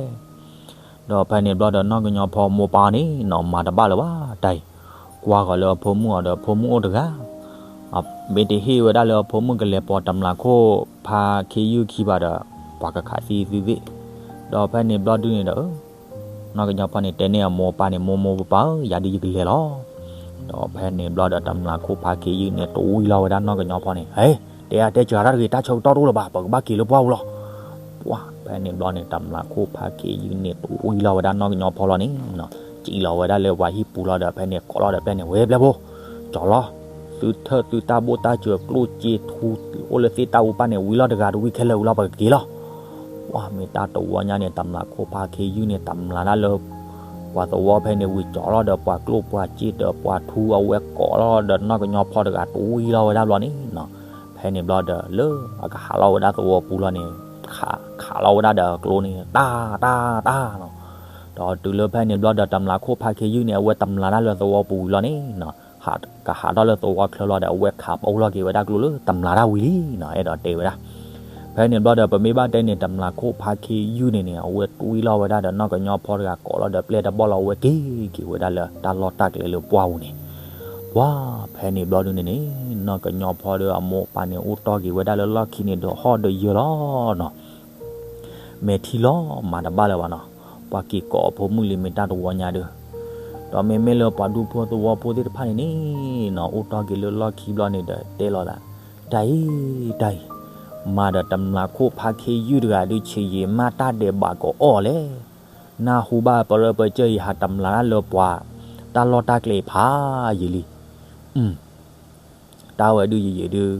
ဒီးဖဲန့ၣ်ဘျီဒီး နီၢ်ကညီဖီမိၢ်ပၢ်န့ၣ်နီၤ မၤတဘၣ်လၢၤဘၣ်တၢ်အံၤ, ကွၢ်ဃီၤလၢအဖိမုၣ်အီၤဒီး အဖိမုၣ်အိၣ်တဂၤ, မ့ၢ်တဟ့ၣ်ဝဲဒၣ်လၢအဖိမုၣ်ကလဲၤပိာ်တမျၢ်ခိၣ်ဖါခ့ယုၢ်ခံဘၣ်ဒီး ပှၤကခးသံသုသ့ၣ်. ဒီးဖဲန့ၣ်ဘျီဒုန့ၣ်ဒီး နီၢ်ကညီဖီန့ၣ် တဲန့ၢ်အမိၢ်အပၢ်န့ၣ် မိၢ်မိၢ်ပၢ်ပၢ်ဧၢ, ယၤဒုးယကလဲၤလီၤ. ဒီးဖဲန့ၣ်ဘျီဒီး တမျၢ်ခိၣ်ဖါခ့ယုၢ်န့ၣ် တဝံလီၤဝဲဒၣ်နီၢ်ကညီဖီန့ၣ်, ဟဲ, တဲအါတဲစှၤတၢ်တဂ့ၤ, တၢ်ဆၢကတီၢ်တအိၣ်လၢၤဘၣ်, ပကဘၣ်က့ၤလၢပှၢ်ပူၤလီၤ. ပှၢ်ဖဲန့ၣ်ဘျီန့ၣ် တမျၢ်ခိၣ်ဖါခ့ယုၢ်န့ၣ် တဝံလီၤဝဲဒၣ်နီၢ်ကညီဖီလီၤန့ၣ်, စံၣ်လီၤဝဲဒၣ်လၢပှၤဟံၣ်ပူၤလီၤဒီး ဖဲန့ၣ်ကိးလီၤဒီး ဖဲန့ၣ် ဝဲပျဲၢ်ဖိ, ကၠီၤလီၤ, သုထၢၣ်သုတၢ်ဘိၣ်တၢ်စၢၤကျိၣ်စ့ထူအိၣ်လၢသ့ၣ်တၢ်အူပၢ်န့ၣ် ဝံၤလီၤတဂၤတဝံၤခဲလၢာ်ဝံၤလီၤ ပကက့ၤလီၤ. ပှၢ်မ့ၢ်တၢ်တဝီညါန့ၣ် တမျၢ်ခိၣ်ဖါခ့ယုၢ်န့ၣ် တမျၢ်တၢ်လၢ ပှၤသဝီဖဲန့ၣ် ဝံၤကၠီၤလီၤဒီး ပှၤကျိၣ်ပှၤစ့ဒီးပှၤထူအဝဲကိးလီၤဒီး နီၢ်ကညီဖီတဂၤတဝံၤလီၤဝဲဒၣ်ဘျီန့ၣ်နီၤ. ဖဲန့ၣ်ဘျီဒီး လၢအကဟးလီၤဝဲဒၣ်သဝီပူၤလီၤန့ၣ် ခးလီၤဝဲဒၣ်ဒီးကျိန့ၣ် တၢ်တၢ်တၢ်နီၤ. ဒီးတုၤလၢဖဲန့ၣ်ဘျီဒီး တမျၢ်ခိၣ်ဖါခ့ယုၢ်န့ၣ် အဝဲတမျၢ်တၢ်လၢသဝီပူၤဝံၤလီၤန့ၣ်နီၤ ကဟးထီၣ်လၢသဝီချၢလီၤဒီး အဝဲခးပူလီၤက့ၤဝဲဒၣ်ကျိလၢတမျၢ်တၢ်ဝံၤလံနီၤ အဲၣ်ဒိးတဲဝဲဒၣ်. ဖဲန့ၣ်ဘျီဒီး ပမ့ၢ်ဘၣ်တဲန့ၣ် တမျၢ်ခိၣ်ဖါခ့ယုၢ်န့ၣ်န့ၣ် အဝဲတွံၢ်လီၤဝဲဒၣ်ဒီး နီၢ်ကညီဖီတဂၤကိးလီၤဒီး ပျဲၢ်တဘီၣ်လီၤ အဝဲက့ၤက့ၤဝဲဒၣ်လၢတၢ်လီၢ်တၢ်ကျဲလၢပှၢ်ပူၤန့ၣ် ပှၢ်ဖဲန့ၣ်ဘျီဒုန့ၣ်န့ၣ် နီၢ်ကညီဖီဒီးအမိၢ်အပၢ်န့ၣ် အိၣ်တီၢ်က့ၤဝဲဒၣ်လၢလီၢ်ခံန့ၣ် ဒီးဟီၣ်ဒီးယၢၤလီၤနီၤ. မဲာ်ထံလီၤ မၤတဘၣ်လၢၤဘၣ်နီၤ. ပှၤက့ၤကိးအဖိမုၣ်လံမ့ၢ်တၢ်တဝီညါဒီး ဒီးမ့မ့ၢ်လၢပှၤဒူဖိသဝီဖိသ့ၣ်တဖၣ်န့ၣ်န့ၣ်နီၤ အိၣ်တီၢ်က့ၤလၢလီၢ်ခံဘျီန့ၣ်ဒီး တဲလီၤသး တၢ်အံၤ တၢ်အံၤ မၤဒီးတမျၢ်ခိၣ်ဖါခ့ယုၢ်တဂၤဒုး ဆံးယံာ်မးတၢ်ဒဲးဘးကအီၣ်လဲၣ်. နၢ်ဟူဘၣ်ပရၢပကျဲအံၤ ဟးတမျၢ်တၢ်လၢပှၤ တၢ်လီၢ်တၢ်ကျဲဖးယံာ်လံ. တၢ်ဝဲဒုးယံာ်ယံာ်ဒုး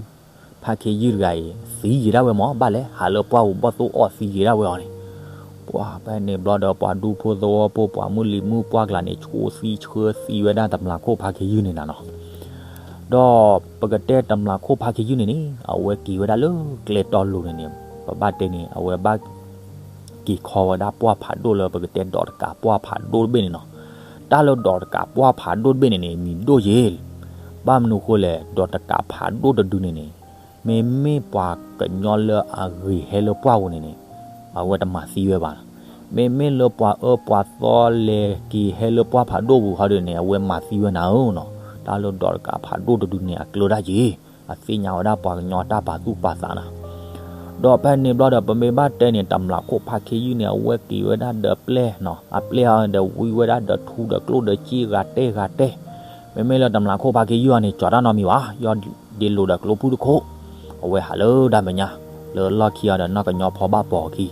ဖါခ့ယုၢ်တဂၤအံၤ သံယံာ်ဒၣ်ဝဲမ့ၢ် ဘၣ်လဲၣ် ဟးလၢပှၢ်ပူၤဘီၣ်သိၣ်အီၣ်သံယံာ်ဒၣ်ဝဲအီၤန့ၣ်. ပှၢ်ဖဲန့ၣ်ဘျီဒီး ပှၤဒူဖိသဝီဖိ ပှၤမုၢ်လံၤမုၢ်ပှၢ်ကျါန့ၣ် ဆိသံဆှၢသံဝဲဒၣ်တမျၢ်ခိၣ်ဖါခ့ယုၢ်န့ၣ်နၤနီၤ. ဒီးပကတဲတမျၢ်ခိၣ်ဖါခ့ယုၢ်န့ၣ်န့ၣ် အဝဲက့ၤဝဲဒၣ်လၢကျဲတီလိၤန့ၣ်န့ၣ် ပဘၣ်တဲန့ၣ် အဝဲဘၣ် က့ၤခီဝဲဒၣ်ပှၢ်ဖးဒိၣ်လၢပကတဲဒီးတကးပှၢ်ဖးဒိၣ်တဘ့ၣ်န့ၣ်နီၤ. တၢ်လၢဒီးတကးပှၢ်ဖးဒိၣ်တဘ့ၣ်န့ၣ်န့ၣ် မံၤဒိၣ်ယဲၢ်လံ. ဘၣ်မနုၤဃိလဲၣ် ဒီးတကးဖးဒိၣ်တဒုန့ၣ်န့ၣ် မ့မ့ၢ်ပှၤကညီလၢအဂ့ၤဟဲလၢပှၢ်ပူၤန့ၣ်န့ၣ် အဝဲတမၤသံဝဲဘၣ်. မ့မ့ၢ်လၢပှၤအၢပှၤသီလဲၤက့ၤဟဲလၢပှၢ်ဖးဒိၣ်ပူၤဟီဒုန့ၣ် အဝဲမၤသံဝဲနၤဧၢနီၤ. တၢ်လၢဒီးတကးဖးဒိၣ်တဒုန့ၣ် အကျၢၤတၢ်က့ၤ အသ့ၣ်ညါဝဲဒၣ်ပှၤကညီတၢ်ပာ်သူၣ်ပာ်သးနၤ. ဒီးဖဲန့ၣ်ဘျီဒီး ပမ့ၢ်ဘၣ်တဲန့ၣ် တမျၢ်ခိၣ်ဖါခ့ယုၢ်န့ၣ် အဝဲက့ၤဝဲဒၣ်ဒီးပျဲၢ်နီၤ, အပျဲၢ်အီၤဒီးဝံဝဲဒၣ်ဒီးထူဒီးကျိၣ်ဒီးစ့ဂၤတဲဂၤတဲ. မ့မ့ၢ်လၢတမျၢ်ခိၣ်ဖါခ့ယုၢ်အီၤန့ၣ် ကၠီတၢ်နီတမံၤဘၣ်, ယီၢ်ဒ့လိာ်ဒီးကျိဖုၣ်တခိၣ်, အဝဲဟးလၢတၢ်မဲာ်ညါ လၢလီၢ်ခံအီၤဒီးနီၢ်ကညီဖီဘၣ်ပိာ်အခံ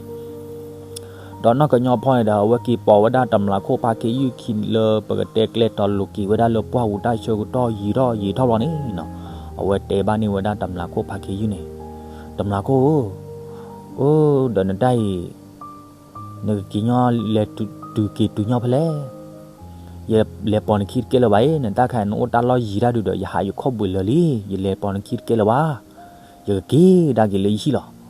ဒီးနီၢ်ကညီဖီန့ၣ်ဒီး အဝဲက့ၤပိာ်ဝဲဒၣ်တမျာ်ခိၣ်ဖါခ့ယုၢ်ခံလၢပကတဲကျဲတီၤလိၤက့ၤဝဲဒၣ်လၢပှၢ်ပူၤတၢ်ဆၢကတီၢ်ယံာ်ထီၣ်ယံာ်ထီၣ်ဘျီန့ၣ်နီၤ, အဝဲတဲဘၣ်န့ၢ်ဝဲဒၣ်တမျာ်ခိၣ်ဖါခ့ယုၢ်န့ၣ်, တမျာ်ခိၣ်ဧၢ, အိ, ဒီးနတၢ်အံၤ နကက့ၤညီလဲၤတုၤက့ၤတုၤညီဖဲလဲၣ်. ယလဲၤပိာ်နခံတကဲလၢၤဘၣ်အံၤ, နတၢ်ခါအံၤနအိၣ်တၢ်လီၢ်ယံာ်တၢ်ဒုးဒီး ယဟးယခီၣ်ဘှံးလၢာ်လံ, ယလဲၤပိာ်နခံတကဲလၢၤဘၣ်, ယကက့ၤဒၣ်က့ၤလၢယဟံၣ်လီၤ.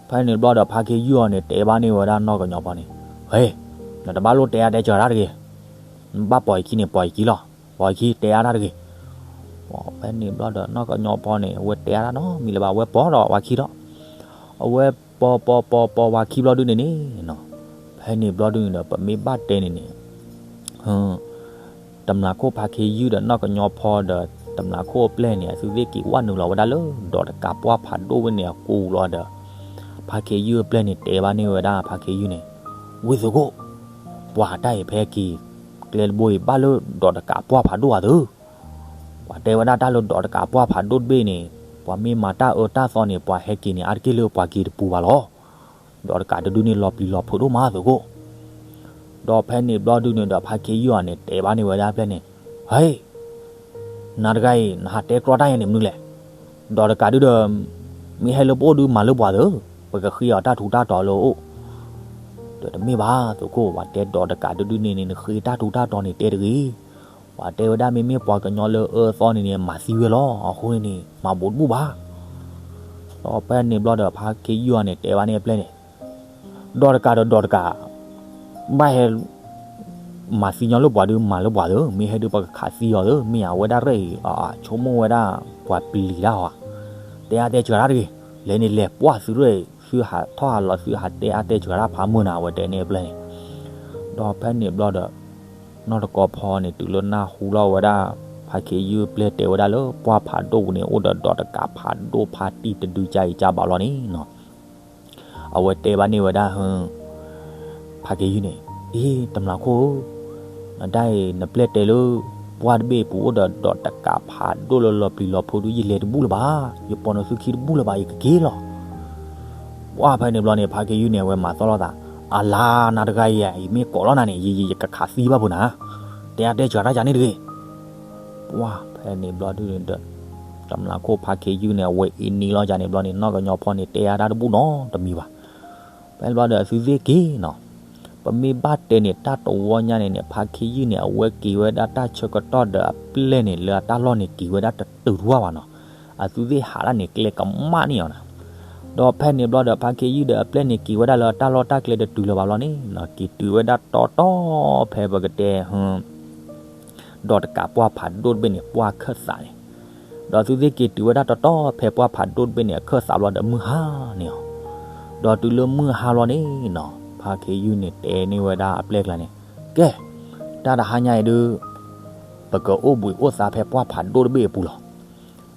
ဖဲန့ၣ်ဘျီဒီး ဖါခ့ယုၢ်အီၤန့ၣ် တဲဘၣ်န့ၢ်ဝဲဒၣ်နီၢ်ကညီဖီန့ၣ်, ဟဲ, နတဘၣ်လိၣ်တဲအါတဲစှၤတၢ်တဂ့ၤ, နဘၣ်ပိာ်ယခံန့ၣ် ပိာ်ယခံလီၤ, ပိာ်ယခံတဲအါတၢ်တဂ့ၤ. ဖဲန့ၣ်ဘျီဒီး နီၢ်ကညီဖီန့ၣ် အဝဲတဲအါတၢ်နီတမံၤလၢၤဘၣ်, အဝဲပိာ်ဒီးဝါခံဒီး, အဝဲပိာ်ပိာ်ပိာ်ပိာ်ဝါခံဘျီဒုန့ၣ်န့ၣ်နီၤ, ဖဲန့ၣ်ဘျီဒုန့ၣ်ဒီး ပမ့ၢ်ဘၣ်တဲန့ၣ်န့ၣ် တမျာ်ခိၣ်ဖါခ့ယုၢ်ဒီးနီၢ်ကညီဖီဒီး တမျာ်ခိၣ်အပျဲၢ်န့ၣ် အသုသ့ၣ်က့ၤဝဲနုာ်လီၤဝဲဒၣ်လၢ ဒီးတကးပှၢ်ဖးဒိၣ်ဝဲန့ၣ်အကိာ်လီၤဒီး ဖါခ့ယုၢ်အပျဲၢ်န့ၣ်တဲဘၣ်န့ၢ်ဝဲဒၣ်ဖါခ့ယုၢ်န့ၣ်, ဝ့ၢ်သုးခိၣ်, ပှၤတၢ်အံၤဖဲက့ၤကျဲတဘိအံၤ ဘၣ်လၢဒီးတကးပှၢ်ဖးဒိၣ်ဧါသု, ပှၤတဲဝဲဒၣ်တၢ်လၢဒီးတကးပှၢ်ဖးဒိၣ်တဘ့ၣ်န့ၣ်, ပှၤမ့ၢ်မၤတၢ်အၢတၢ်သီန့ၣ် ပှၤဟဲက့ၤန့ၣ် အါတက့ၢ်လၢပှၤက့ၤတပူၤဘၣ်လီၤ. ဒီးတကးတဒုန့ၣ် လီၤပျံၤလီၤဖုးဒိၣ်မးသုးခိၣ်. ဒီးဖဲန့ၣ်ဘျီဒုန့ၣ်ဒီး ဖါခ့ယုၢ်အီၤန့ၣ် တဲဘၣ်န့ၢ်ဝဲဒၣ်အပျဲၢ်န့ၣ်, ဟဲ, နၤတဂၤအံၤ နဟးတဲကြီတၢ်ယါန့ၣ်မနုၤလဲၣ်. ဒီးတကးဒုဒီး မ့ၢ်ဟဲလၢပအိၣ်ဒု မၤလၢပှၤသု, ပကဃ့အီၤတၢ်ထူးတၢ်တီၤလၢအအိၣ်. ဒီးတမ့ၢ်ဘၣ်သုးခိၣ်, ပှၤတဲဒီးတကးတဒုန့ၣ်န့ၣ် နဃ့တၢ်ထူးတၢ်တီၤန့ၣ်တဲတဂ့ၤ. ပှၤတဲဝဲဒၣ်မ့မ့ၢ်ပှၤကညီလၢအၢအသီန့ၣ်န့ၣ် မၤသံဝဲလီၤ. အဃိန့ၣ်န့ၣ် မၤဘူးတဘူၣ်ဘၣ်. ဒီးဖဲန့ၣ်ဘျီဒီး ဖါခ့ယုၢ်အီၤန့ၣ် တဲဘၣ်န့ၢ်အပျဲၢ်န့ၣ်, ဒီးတကးဒီးဒီးတကး ဘၣ်ဟဲ မၤသံညီလၢပှၤဒု မၤလၢပှၤသု, မ့ၢ်ဟဲဒု ပကခးသံအီၤသု, မ့ၢ်အဝဲဒၣ်ရဲၣ်အံၤ အဆိကမိၣ်ဝဲဒၣ် ပှၤပျံၤတၢ်အီၤ, တဲအါတဲစှၤတၢ်တဂ့ၤ, လဲၤန့ၣ်လဲၤ ပှၢ်သုးရဲၣ် သုဟးထီၣ်ဟးလီၤ သုဟးတဲအါတဲစှၤတၢ်ဖးမုၢ်နၤ အဝဲတဲန့ၢ်အပျဲၢ်န့ၣ်. ဒီးဖဲန့ၣ်ဘျီဒီး နီၢ်တကီဖီန့ၣ် တုၤလၢနၢ်ဟူလီၤဝဲဒၣ် ဖါခ့ယုၢ်အပျဲၢ်တဲဝဲဒၣ်လၢ ပှၢ်ဖးဒိၣ်ပူၤန့ၣ် အိၣ်ဒီးဒီးတကးဖးဒိၣ်ဖါတံၢ်တဒုကၢ်အံၤကၢ်ဘၣ်လီၤန့ၣ်နီၤ. အဝဲတဲဘၣ်န့ၢ်ဝဲဒၣ် ဖါခ့ယုၢ်န့ၣ်, အ့ တမျာ်ခိၣ်ဧၢ, နတၢ်အံၤ နပျဲၢ်တဲလၢ ပှၢ်တဘ့ၣ်အပူၤအိၣ်ဒီးဒီးတကးဖးဒိၣ်လၢလီၤပျံၤလီၤဖုးဒု ယလဲၤတဘူၣ်လၢၤဘၣ်, ယပိာ်နသုခံတဘူၣ်လၢၤဘၣ် ယကက့ၤလီၤ. ပှၢ်ဖဲန့ၣ်ဘျီန့ၣ် ဖါခ့ယုၢ်န့ၣ် အဝဲမၤသီၣ်လိာ်သး, အလါနၤတဂၤအံၤ ယမ့ၢ်ကိးလီၤနၤန့ၣ် ယ ယ ယကခးသံဘၣ်ပူၤနၤ, တဲအါတဲစှၤတၢ်ယါန့ၣ်တဂ့ၤ. ပှၢ်ဖဲန့ၣ်ဘျီဒုန့ၣ်ဒီး တမျာ်ခိၣ်ဖါခ့ယုၢ်န့ၣ် အဝဲအ့ၣ်နံၤလီၤယါန့ၣ်ဘျီန့ၣ် နီၢ်ကညီဖီန့ၣ် တဲအါတၢ်တဘူၣ်နီတမံၤဘၣ်. ဖဲန့ၣ်ဘျီဒီးအသုသ့ၣ်က့ၤနီၤ, ပမ့ၢ်ဘၣ်တဲန့ၣ် တၢ်တဝီညါန့ၣ်န့ၣ် ဖါခ့ယုၢ်န့ၣ် အဝဲက့ၤဝဲဒၣ်တၢ်ဆၢကတီၢ်ဒီးအပျဲၢ်န့ၣ် လၢအတၢ်လီၢ်န့ၣ်က့ၤဝဲဒၣ်တတုၤတဝၢ်ဘၣ်နီၤ, အသုသ့ၣ်ဟးဒၣ်န့ၣ်ကျဲကမၣ်န့ၢ်အီၤနၤ. ဒီးဖဲန့ၣ်ဘျီဒီး ဖါခ့ယုၢ်ဒီးအပျဲၢ်န့ၣ် က့ၤဝဲဒၣ်လၢအတၢ်လီၢ်တၢ်ကျဲတတုၤလၢၤဘၣ်လီၤန့ၣ်နီၤ, က့ၤတုၤဝဲဒၣ်တီတီဖဲပကတဲ ဒီးတကးပှၢ်ဖးဒိၣ်တဘ့ၣ်န့ၣ် ပှၢ်ခၢၣ်သးန့ၣ်, ဒီးသုသ့ၣ်က့ၤတုၤဝဲဒၣ်တီတီဖဲပှၢ်ဖးဒိၣ်တဘ့ၣ်န့ၣ် အခၢၣ်သးဘျီဒီးမုၢ်ဟါန့ၣ်အီၤ, ဒီးတုၤလၢမုၢ်ဟါလီၤန့ၣ်နီၤ ဖါခ့ယုၢ်န့ၣ်တဲန့ၢ်ဝဲဒၣ်အပျဲၢ်ကျါန့ၣ်, ကဲ, တၢ်တဟါညါအံၤဒု ပကအိၣ်ဘှံးအိၣ်သါဖဲပှၢ်ဖးဒိၣ်တဘ့ၣ်အပူၤလီၤ.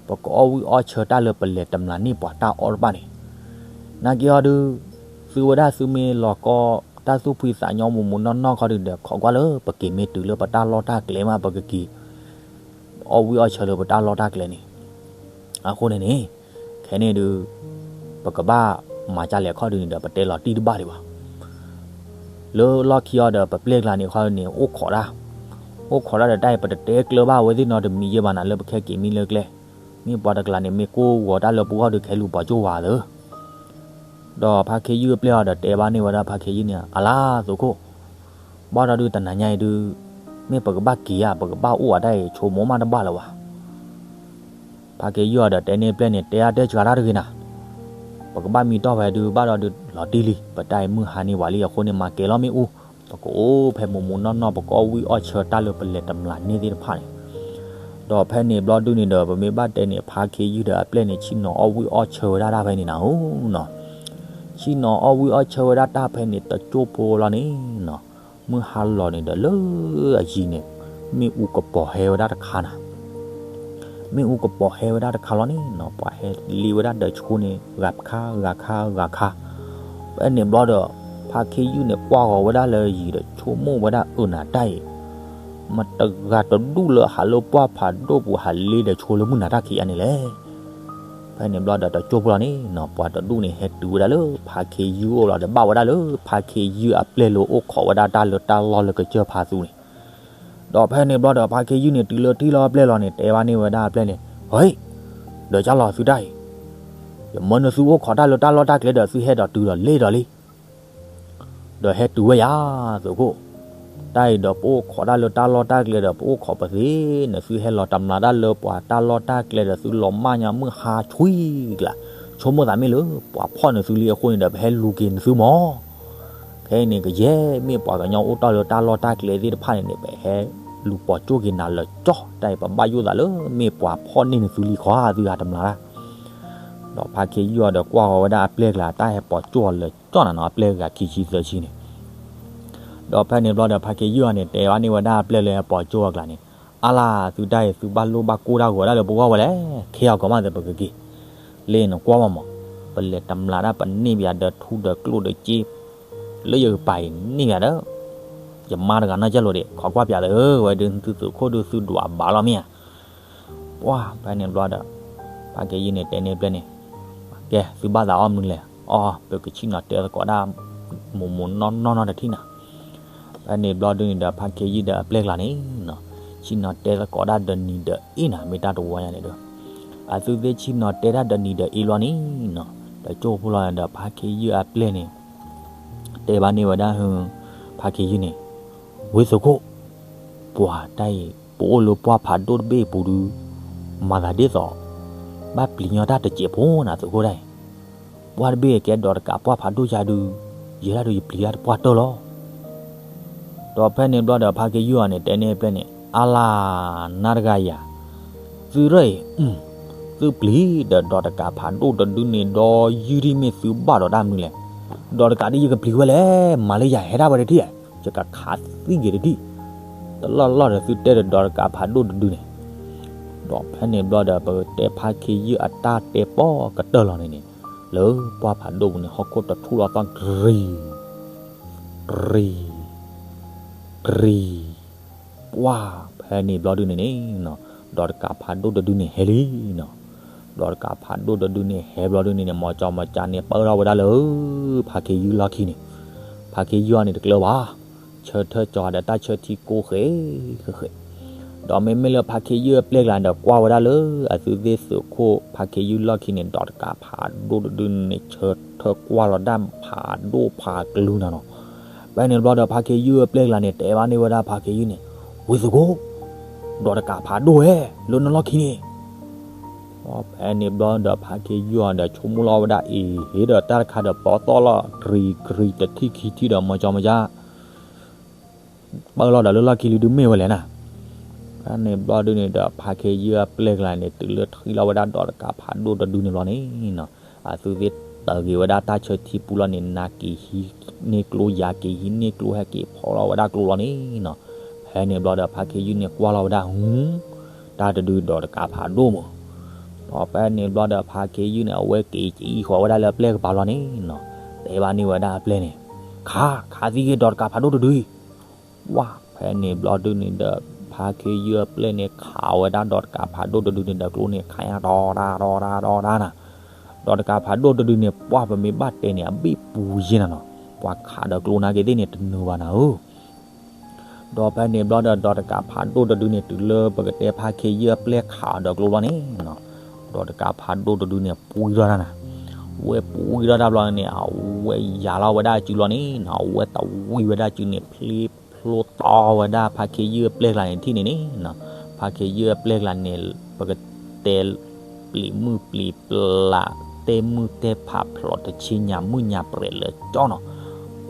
ပကအီၣ်ဝံၣ်အီၣ်ဆၢတၢ်လၢပလဲၤတမျးန့ၢ်ပှၤတၢ်အီၣ်တဖၣ်န့ၣ်, နာ်က့အီၤဒု သုဝဲဒၣ်သုမ့ၢ်လီၤကီ တၢ်သူၣ်ဖှံသးညီမူးမူးနီၢ်နီၢ်ခီဒုဒီး ခိးကွၢ်လၢပက့ၤမ့ၢ်တုၤလၢပတၢ်လီၢ်တၢ်ကျဲမး ပကက့ၤ အီၣ်ဝံၣ်အီၣ်ဆၢလၢပတၢ်လီၢ်တၢ်ကျဲန့ၣ်, အဃိန့ၣ်န့ၣ်, ခဲန့ၣ်ဒု ပကဘၣ်မၤကၢ်လဲၣ်ခီဒုန့ၣ်ဒီး ပတဲလီၤတံၢ်တဘၣ်ဒံးဘၣ်. လၢလီၢ်ခံအီၤဒီး ပပျဲၢ်ကျါန့ၣ်ခီန့ၣ် အိၣ်ခိးတၢ်, အိၣ်ခိးတၢ်ဒီးတၢ်အံၤ ပတတဲကျၢၤဘၣ်အဝဲသ့ၣ်နီတမံၤယဲၢ်ဘၣ်နၤ လၢပခဲက့ၤမံလၢကျဲ, မ့ၢ်ပှၤတကျါန့ၣ် မ့ၢ်ကိၢ်ဂီၤတၢ်လၢပဂီၢ်ဒု ခဲလူၤပှၤကၠိဝၤသၢ ဒီးဖါခ့ယုၢ်အပျဲၢ်အီၤဒီးတဲဘၣ်န့ၢ်ဝဲဒၣ်ဖါခ့ယုၢ်န့ၣ် အလါသုးခိၣ်, ဘၣ်ဒီးဒုတနၤညါအံၤဒု မ့ၢ်ပကဘၣ်က့ၤဧါ ပကဘၣ်အိၣ်ဧါ တၢ်အံၤ ဆိကမိၣ်မးတဘၣ်လၢၤဘၣ်. ဖါခ့ယုၢ်အီၤဒီးတဲန့ၢ်ပျဲၢ်န့ၣ် တဲအါတဲစှၤတၢ်တဂ့ၤနၤ, ပကဘၣ်မံတီၢ်ဖဲဒု ဘၣ်ဒီးဒုလီၤတံၢ်လံ ပတၢ်အံၤမုၢ်ဟါန့ၢ်ဝဲလံ အဃိန့ၣ် မၤကဲၤလီၤမ့ၣ်အူ, ပကအိၣ်ဖဲမူးမူးနီၢ်နီၢ် ပကအီၣ်ဝံၣ်အီၣ်ဆၢတၢ်လၢပလဲၤတမျးန့ၢ်သ့ၣ်တဖၣ်န့ၣ်, ဒီးဖဲန့ၣ်ဘျီဒုန့ၣ်ဒီး ပမ့ၢ်ဘၣ်တဲန့ၣ် ဖါခ့ယုၢ်ဒီးအပျဲၢ်န့ၣ် ဆ့ၣ်နီၤအီၣ်ဝံၣ်အီၣ်ဆၢဝဲဒၣ်တၢ်ဖဲန့ၣ်နၤဧၢနီၤ, ဆ့ၣ်နီၤအီၣ်ဝံၣ်အီၣ်ဆၢဝဲဒၣ်တၢ်ဖဲန့ၣ် တကၠိၢ်ဖိလီၤန့ၣ်နီၤ, မုၢ်ဟါလီၤန့ၣ်ဒီးလၢအယံၤန့ၣ် မ့ၣ်အူကပီၤဟဲဝဲဒၣ်တခါနၤ မ့ၣ်အူကပီၤဟဲဝဲဒၣ်တခါလီၤန့ၣ်နီၤ ပှၤဟဲလ့ဝဲဒၣ်ဒီးဆိန့ၣ် ဂၤခါ ဂၤခါ ဂၤခါ, ဖဲန့ၣ်ဘျီဒီး ဖါခ့ယုၢ်န့ၣ် ကွၢ်ဂီၤဝဲဒၣ်လၢယံၤဒီး ဆိကမိၣ်ဝဲဒၣ်အၢနၤတၢ်အံၤ, မတဂၤတဒူၣ်လၢဟးလၢပှၢ်ဖးဒိၣ်ပူၤ ဟးလ့ဒီးဆိလၢမုၢ်နၤတၢ်ခံးအါန့ၣ်လဲၣ်. ဖဲန့ၣ်ဘျီဒီးတကၠိၢ်ဖိလီၤန့ၣ်နီၤ ပှၤတဒူၣ်န့ၣ် ဟဲတုၤဝဲဒၣ်လၢဖါခ့ယုၢ်အိၣ်လီၤဒီး ဘၣ်ဝဲဒၣ်လၢဖါခ့ယုၢ်အပျဲၢ်လၢအိၣ်ခိးဝဲဒၣ်တၢ်လၢတၢ်လီၢ်လၢကစၢၢ်ဖါသူန့ၣ်, ဒီးဖဲန့ၣ်ဘျီဒီးဖါခ့ယုၢ်န့ၣ် တုၤလၢထံၣ်လီၤအပျဲၢ်လီၤန့ၣ် တဲဘၣ်န့ၢ်ဝဲဒၣ်အပျဲၢ်န့ၣ်, ဟဲ, ဒီးကၢ်လီၤသုတၢ်အံၤ, ယမၢနသုအိၣ်ခိးတၢ်လၢတၢ်လီၢ်တၢ်ကျဲဒီး သုဟဲဒီးတုၤဒီးလ့ၣ်ဒီးလံ ဒီးဟဲတုၤဝဲယၤ, သုးခိၣ်, တၢ်အံၤဒီးပအိၣ်ခိးတၢ်လၢတၢ်လီၢ်တၢ်ကျဲဒီး ပအိၣ်ခိးပသ့န့ၣ် သုဟဲလီၤတမျးတၢ်လၢပှၤတၢ်လီၢ်တၢ်ကျဲဒီး သုလီၤမၢ်ညါမုၢ်ဟါဆှံကျါ, ဆိကမိၣ်သးမ့ၢ်လၢပှၤဖီၣ်န့ၢ်သုလံအဃိန့ၣ်ဒီး ပဟဲလူၤက့ၤန့ၢ်သုမၢ်. ခဲအံၤန့ၣ် ကယဲၢ်မ့ၢ်ပှၤကညီအိၣ်တ့ၢ်လၢတၢ်လီၢ်တၢ်ကျဲသ့ၣ်တဖၣ်န့ၣ်န့ၣ် ပဟဲလူၤပိာ်ကၠိၣ်က့ၤနၤလၢကၠီၣ်, တၢ်အံၤပဘၣ်ယိၣ်သးလၢမ့ၢ်ပှၤဖီၣ်န့ၢ်န့ၢ်သုလံခီ သုဟးတမျးတၢ် ဒီးဖါခ့ယုၢ်အီၤဒီးကွၢ်ဃီၤဝဲဒၣ်အပျဲၢ်ကျါ တၢ်ဟဲပိာ်ကၠိၣ်အီၤလၢကၠီၣ်နၤနီၤ အပျဲၢ်ဂၤခံဆံသၢဆံန့ၣ်, ဒီးဖဲန့ၣ်ဘျီဒီးဖါခ့ယုၢ်အီၤန့ၣ် တဲဘၣ်န့ၢ်ဝဲဒၣ်အပျဲၢ်လၢဟဲပိာ်ကၠိၣ်အီၤကျါန့ၣ်, အါလၢ သုတၢ်အံၤ သုဘၣ်လိၣ်ဘၣ်ကိၢ်တၢ်ဂီၤဒၣ်လၢပဂီၢ်ဝဲလဲၣ်, ခဲအီၤကီးမးသပကက့ၤ, လၢနကွၢ်မၢ်မၢ်, ပလဲၤတမျးတၢ်ပန့ၢ်ပယၤဒီးထူဒီးကျိၣ်ဒီးစ့ လၢယကပၤအံၤန့ၢ်ပယၤဒီး ယမါတဂၤနီၢ်ကၢ်လိာ်ဒံး ခိးကွၢ်ပၠးသ့ ဝဲဒုးသုသုးခိၣ်ဒုးသုဒွးဘၣ်လီၤမ့ၢ်ဧါ. ပှၢ်ဖဲန့ၣ်ဘျီဒီး ဖါခ့ယုၢ်န့ၣ်တဲန့ၢ်အပျဲၢ်န့ၣ်, ကဲ သုဘၣ်သးအီၣ်မနုၤလဲၣ်, အီၣ် ပကဆ့ၣ်နီၤတဲသကိးဒၣ် မိၢ်မိၢ်နီၢ်နီၢ်နီတထံၣ်နၤ. ဖဲန့ၣ်ဘျီဒုးန့ၣ်ဒီး ဖါခ့ယုၢ်ဒီးအပျဲၢ်ကျါန့ၣ်နီၤ, ဆ့ၣ်နီၤတဲသကိးဒၣ်ဒီးနံၤဒီးအ့ၣ်နၤ မ့ၢ်တၢ်တဝီညါန့ၣ်ဒီး အသုသ့ၣ်ဆ့ၣ်နီၤတဲတၢ်ဒီးနံၤဒီးအ့ၣ်လီၤန့ၣ်နီၤ, ဒီးကၠိဖိလီၤဒီး ဖါခ့ယုၢ်အပျဲၢ်န့ၣ် တဲဘၣ်န့ၢ်ဝဲဒၣ် ဖါခ့ယုၢ်န့ၣ်, ဝ့သုးခိၣ်, ပှၤတၢ်အံၤ ပအိၣ်လၢပှၢ်ဖးဒိၣ်တဘ့ၣ်အပူၤဒုး မၤသးဒ်သိး ဘၣ်ပျံၤညီတၢ်တစဲးဖိနၤ သုးခိၣ်တၢ်အံၤ, ပှၢ်တဘ့ၣ်ကဲဒီးတကးပှၢ်ဖးဒိၣ်ယါဒုး ယဲဒၣ်ဒုးယပျံၤတၢ်တပှၢ်တၢၢ်လီၤ. ဒီးဖဲန့ၣ်ဘျီဒီး ဖါခ့ယုၢ်အီၤန့ၣ် တဲန့ၢ်အပျဲၢ်န့ၣ်, အါလၢ် နၤတဂၤယၤ, သုရၢၢ်အံၤ, သုပျံၤဒီးဒီးတကးဖးဒိၣ်တဒုန့ၣ် ဒီးယုၢ်ဒ်မ့ၢ်သုဘၣ်ဒီးတၢ်မနုၤလဲၣ်, ဒီးတကးဒ်ယကပျံၤဝဲလဲၣ်, မၤလၢယၤဟဲဒၣ်ဝဲတထံၣ်ဧါ, ယကခးသံက့ၤတထံၣ်, တလီၢ်လီၢ်ဒီးသုတဲဒီးဒီးတကးဖးဒိၣ်တဒုန့ၣ် ဒီးဖဲန့ၣ်ဘျီဒီး ပကတဲဖါခ့ယုၢ်အတၢ်တဲပီၢ်ကတၢၢ်လီၤန့ၣ်န့ၣ်, လၢပှၢ်ဖးဒိၣ်ပူၤန့ၣ် ဟီၣ်ခိၣ်တထူၣ်လီၤသီၣ်တရံး တရံး တရံး, ပှၢ်ဖဲန့ၣ်ဘျီဒုန့ၣ်န့ၣ်, ဒီးတကးဖးဒိၣ်တဒုန့ၣ်ဟဲလံနီၤ, ဒီးတကးဖးဒိၣ်တဒုန့ၣ်ဟဲဘျီဒုန့ၣ်န့ၣ် မီၤကၠီမီၤကၠါန့ၣ် ပၢၢ်ထီၣ်ဝဲဒၣ်လၢ ဖါခ့ယုၢ်လီၢ်ခံန့ၣ်, ဖါခ့ယုၢ်အီၤန့ၣ်တကျၢၤဘၣ်, ဆၢထၢၣ်ကၠီၤဒီးတၢ်ဆၢထံကိးဃဲ ဃဲဃဲ ဒီးမ့မ့ၢ်လၢဖါခ့ယုၢ်အပျဲၢ်ကျါဒီးကွၢ်ဝဲဒၣ်လၢ အသုသ့ၣ်သုးခိၣ်ဖါခ့ယုၢ်လီၢ်ခံန့ၣ် ဒီးတကးဖးဒိၣ်တဒုန့ၣ် ဆၢထၢၣ်ကွၢ်လီၤဒၣ်ဖးဒိၣ်ဖးကလုာ်နၤနီၤ, ဖဲန့ၣ်ဘျီဒီးဖါခ့ယုၢ်အပျဲၢ်ကျါန့ၣ် တဲဘၣ်န့ၢ်ဝဲဒၣ်ဖါခ့ယုၢ်န့ၣ်, ဝ့သုးခိၣ်, ဒီးတကးဖးဒိၣ်ဝဲ လၢနလီၢ်ခံန့ၣ် ဖဲန့ၣ်ဘျီဒီးဖါခ့ယုၢ်အီၤဒီးဆိကမိၣ်လီၤဝဲဒၣ်အံၤ ဟ့ၣ်ဒီးတၢ်တခါဒီးပီၢ်သီၣ်လီၤ ကြံၤကြံၤတထံၣ်ခံထံၣ်ဒီးမီၤကၠီမီၤကၠါ ပၢၢ်လီၤဒီးလၢလီၢ်ခံလံဒုမ့ၢ်ဝဲလဲၣ်နၤ, ဖဲန့ၣ်ဘျီဒုန့ၣ်ဒီးဖါခ့ယုၢ်အပျဲၢ်ကျါန့ၣ် တုၤလၢထံၣ်လီၤဝဲဒၣ်ဒီးတကးဖးဒိၣ်တဒုန့ၣ်ဘျီန့ၣ်နီၤ, အသုသ့ၣ်တၢ်ဂ့ၤဝဲဒၣ်တၢ်ဆၢထံပူၤလီၤန့ၣ် နၤက့ၤဟံးန့ၢ်ကျိ ယၤက့ၤဟံးန့ၢ်ကျိ ဟဲက့ၤဖီၣ်လီၤဝဲဒၣ်ကျိလီၤန့ၣ်နီၤ, ဖဲန့ၣ်ဘျီဒီးဖါခ့ယုၢ်န့ၣ်ကွၢ်လီၤဝဲဒၣ် ဟု တၢ်တဒုဒီးတကးဖးဒိၣ်မး ဒီးဖဲန့ၣ်ဘျီဒီးဖါခ့ယုၢ်န့ၣ် အဝဲက့ၤကံဃီၤဝဲဒၣ်လၢအပျဲၢ်ကပၤလီၤန့ၣ်နီၤ, တဲဘၣ်န့ၢ်ဝဲဒၣ်အပျဲၢ်န့ၣ်, ခး ခးသံက့ၤဒီးတကးဖးဒိၣ်တဒုအံၤ, ဝါ ဖဲန့ၣ်ဘျီဒုန့ၣ်ဒီး ဖါခ့ယုၢ်အပျဲၢ်န့ၣ် ခးဝဲဒၣ်ဒီးတကးဖးဒိၣ်တဒုန့ၣ်ဒီးကျိန့ၣ် ခးညါတီတီတီတီနၤ, ဒီးတကးဖးဒိၣ်တဒုန့ၣ် ပှၢ်ပမ့ၢ်ဘၣ်တဲန့ၣ် အဘ့ၣ်ပူၤယဲၢ်နၤနီၤ, ပှၤခးဒီးကျိနာ်က့ၤသ့ၣ်န့ၣ် တနုာ်ဘၣ်နၤဧၢ ဒီးဖဲန့ၣ်ဘျီဒီး ဒီးတကးဖးဒိၣ်တဒုန့ၣ် တုၤလၢပကတဲဖါခ့ယုၢ်အပျဲၢ်ခးအီၤဒီးကျိလီၤန့ၣ်နီၤ, ဒီးတကးဖးဒိၣ်တဒုန့ၣ် ပှံထီၣ်တၢ်နၤ, ဝဲပှံထီၣ်တၢ်ဘျီန့ၣ် အဝဲယၤလီၤဝဲဒၣ်အစုလီၤန့ၣ်နီၤ, အဝဲတဝံဝဲဒၣ်စုန့ၣ် ဖျ့ဖျိတီဝဲဒၣ်ဖါခ့ယုၢ်အပျဲၢ်ကျါန့ၣ်ထံၣ်န့ၣ်န့ၣ်နီၤ, ဖါခ့ယုၢ်အပျဲၢ်ကျါန့ၣ် ပကတဲ ပျံၤမုၢ်ပျံၤပျါ တဲမုၢ်တဲဖးဖျိးတဆ့ညါမုၢ်ညါပြဲးလၢကၠီနီၤ,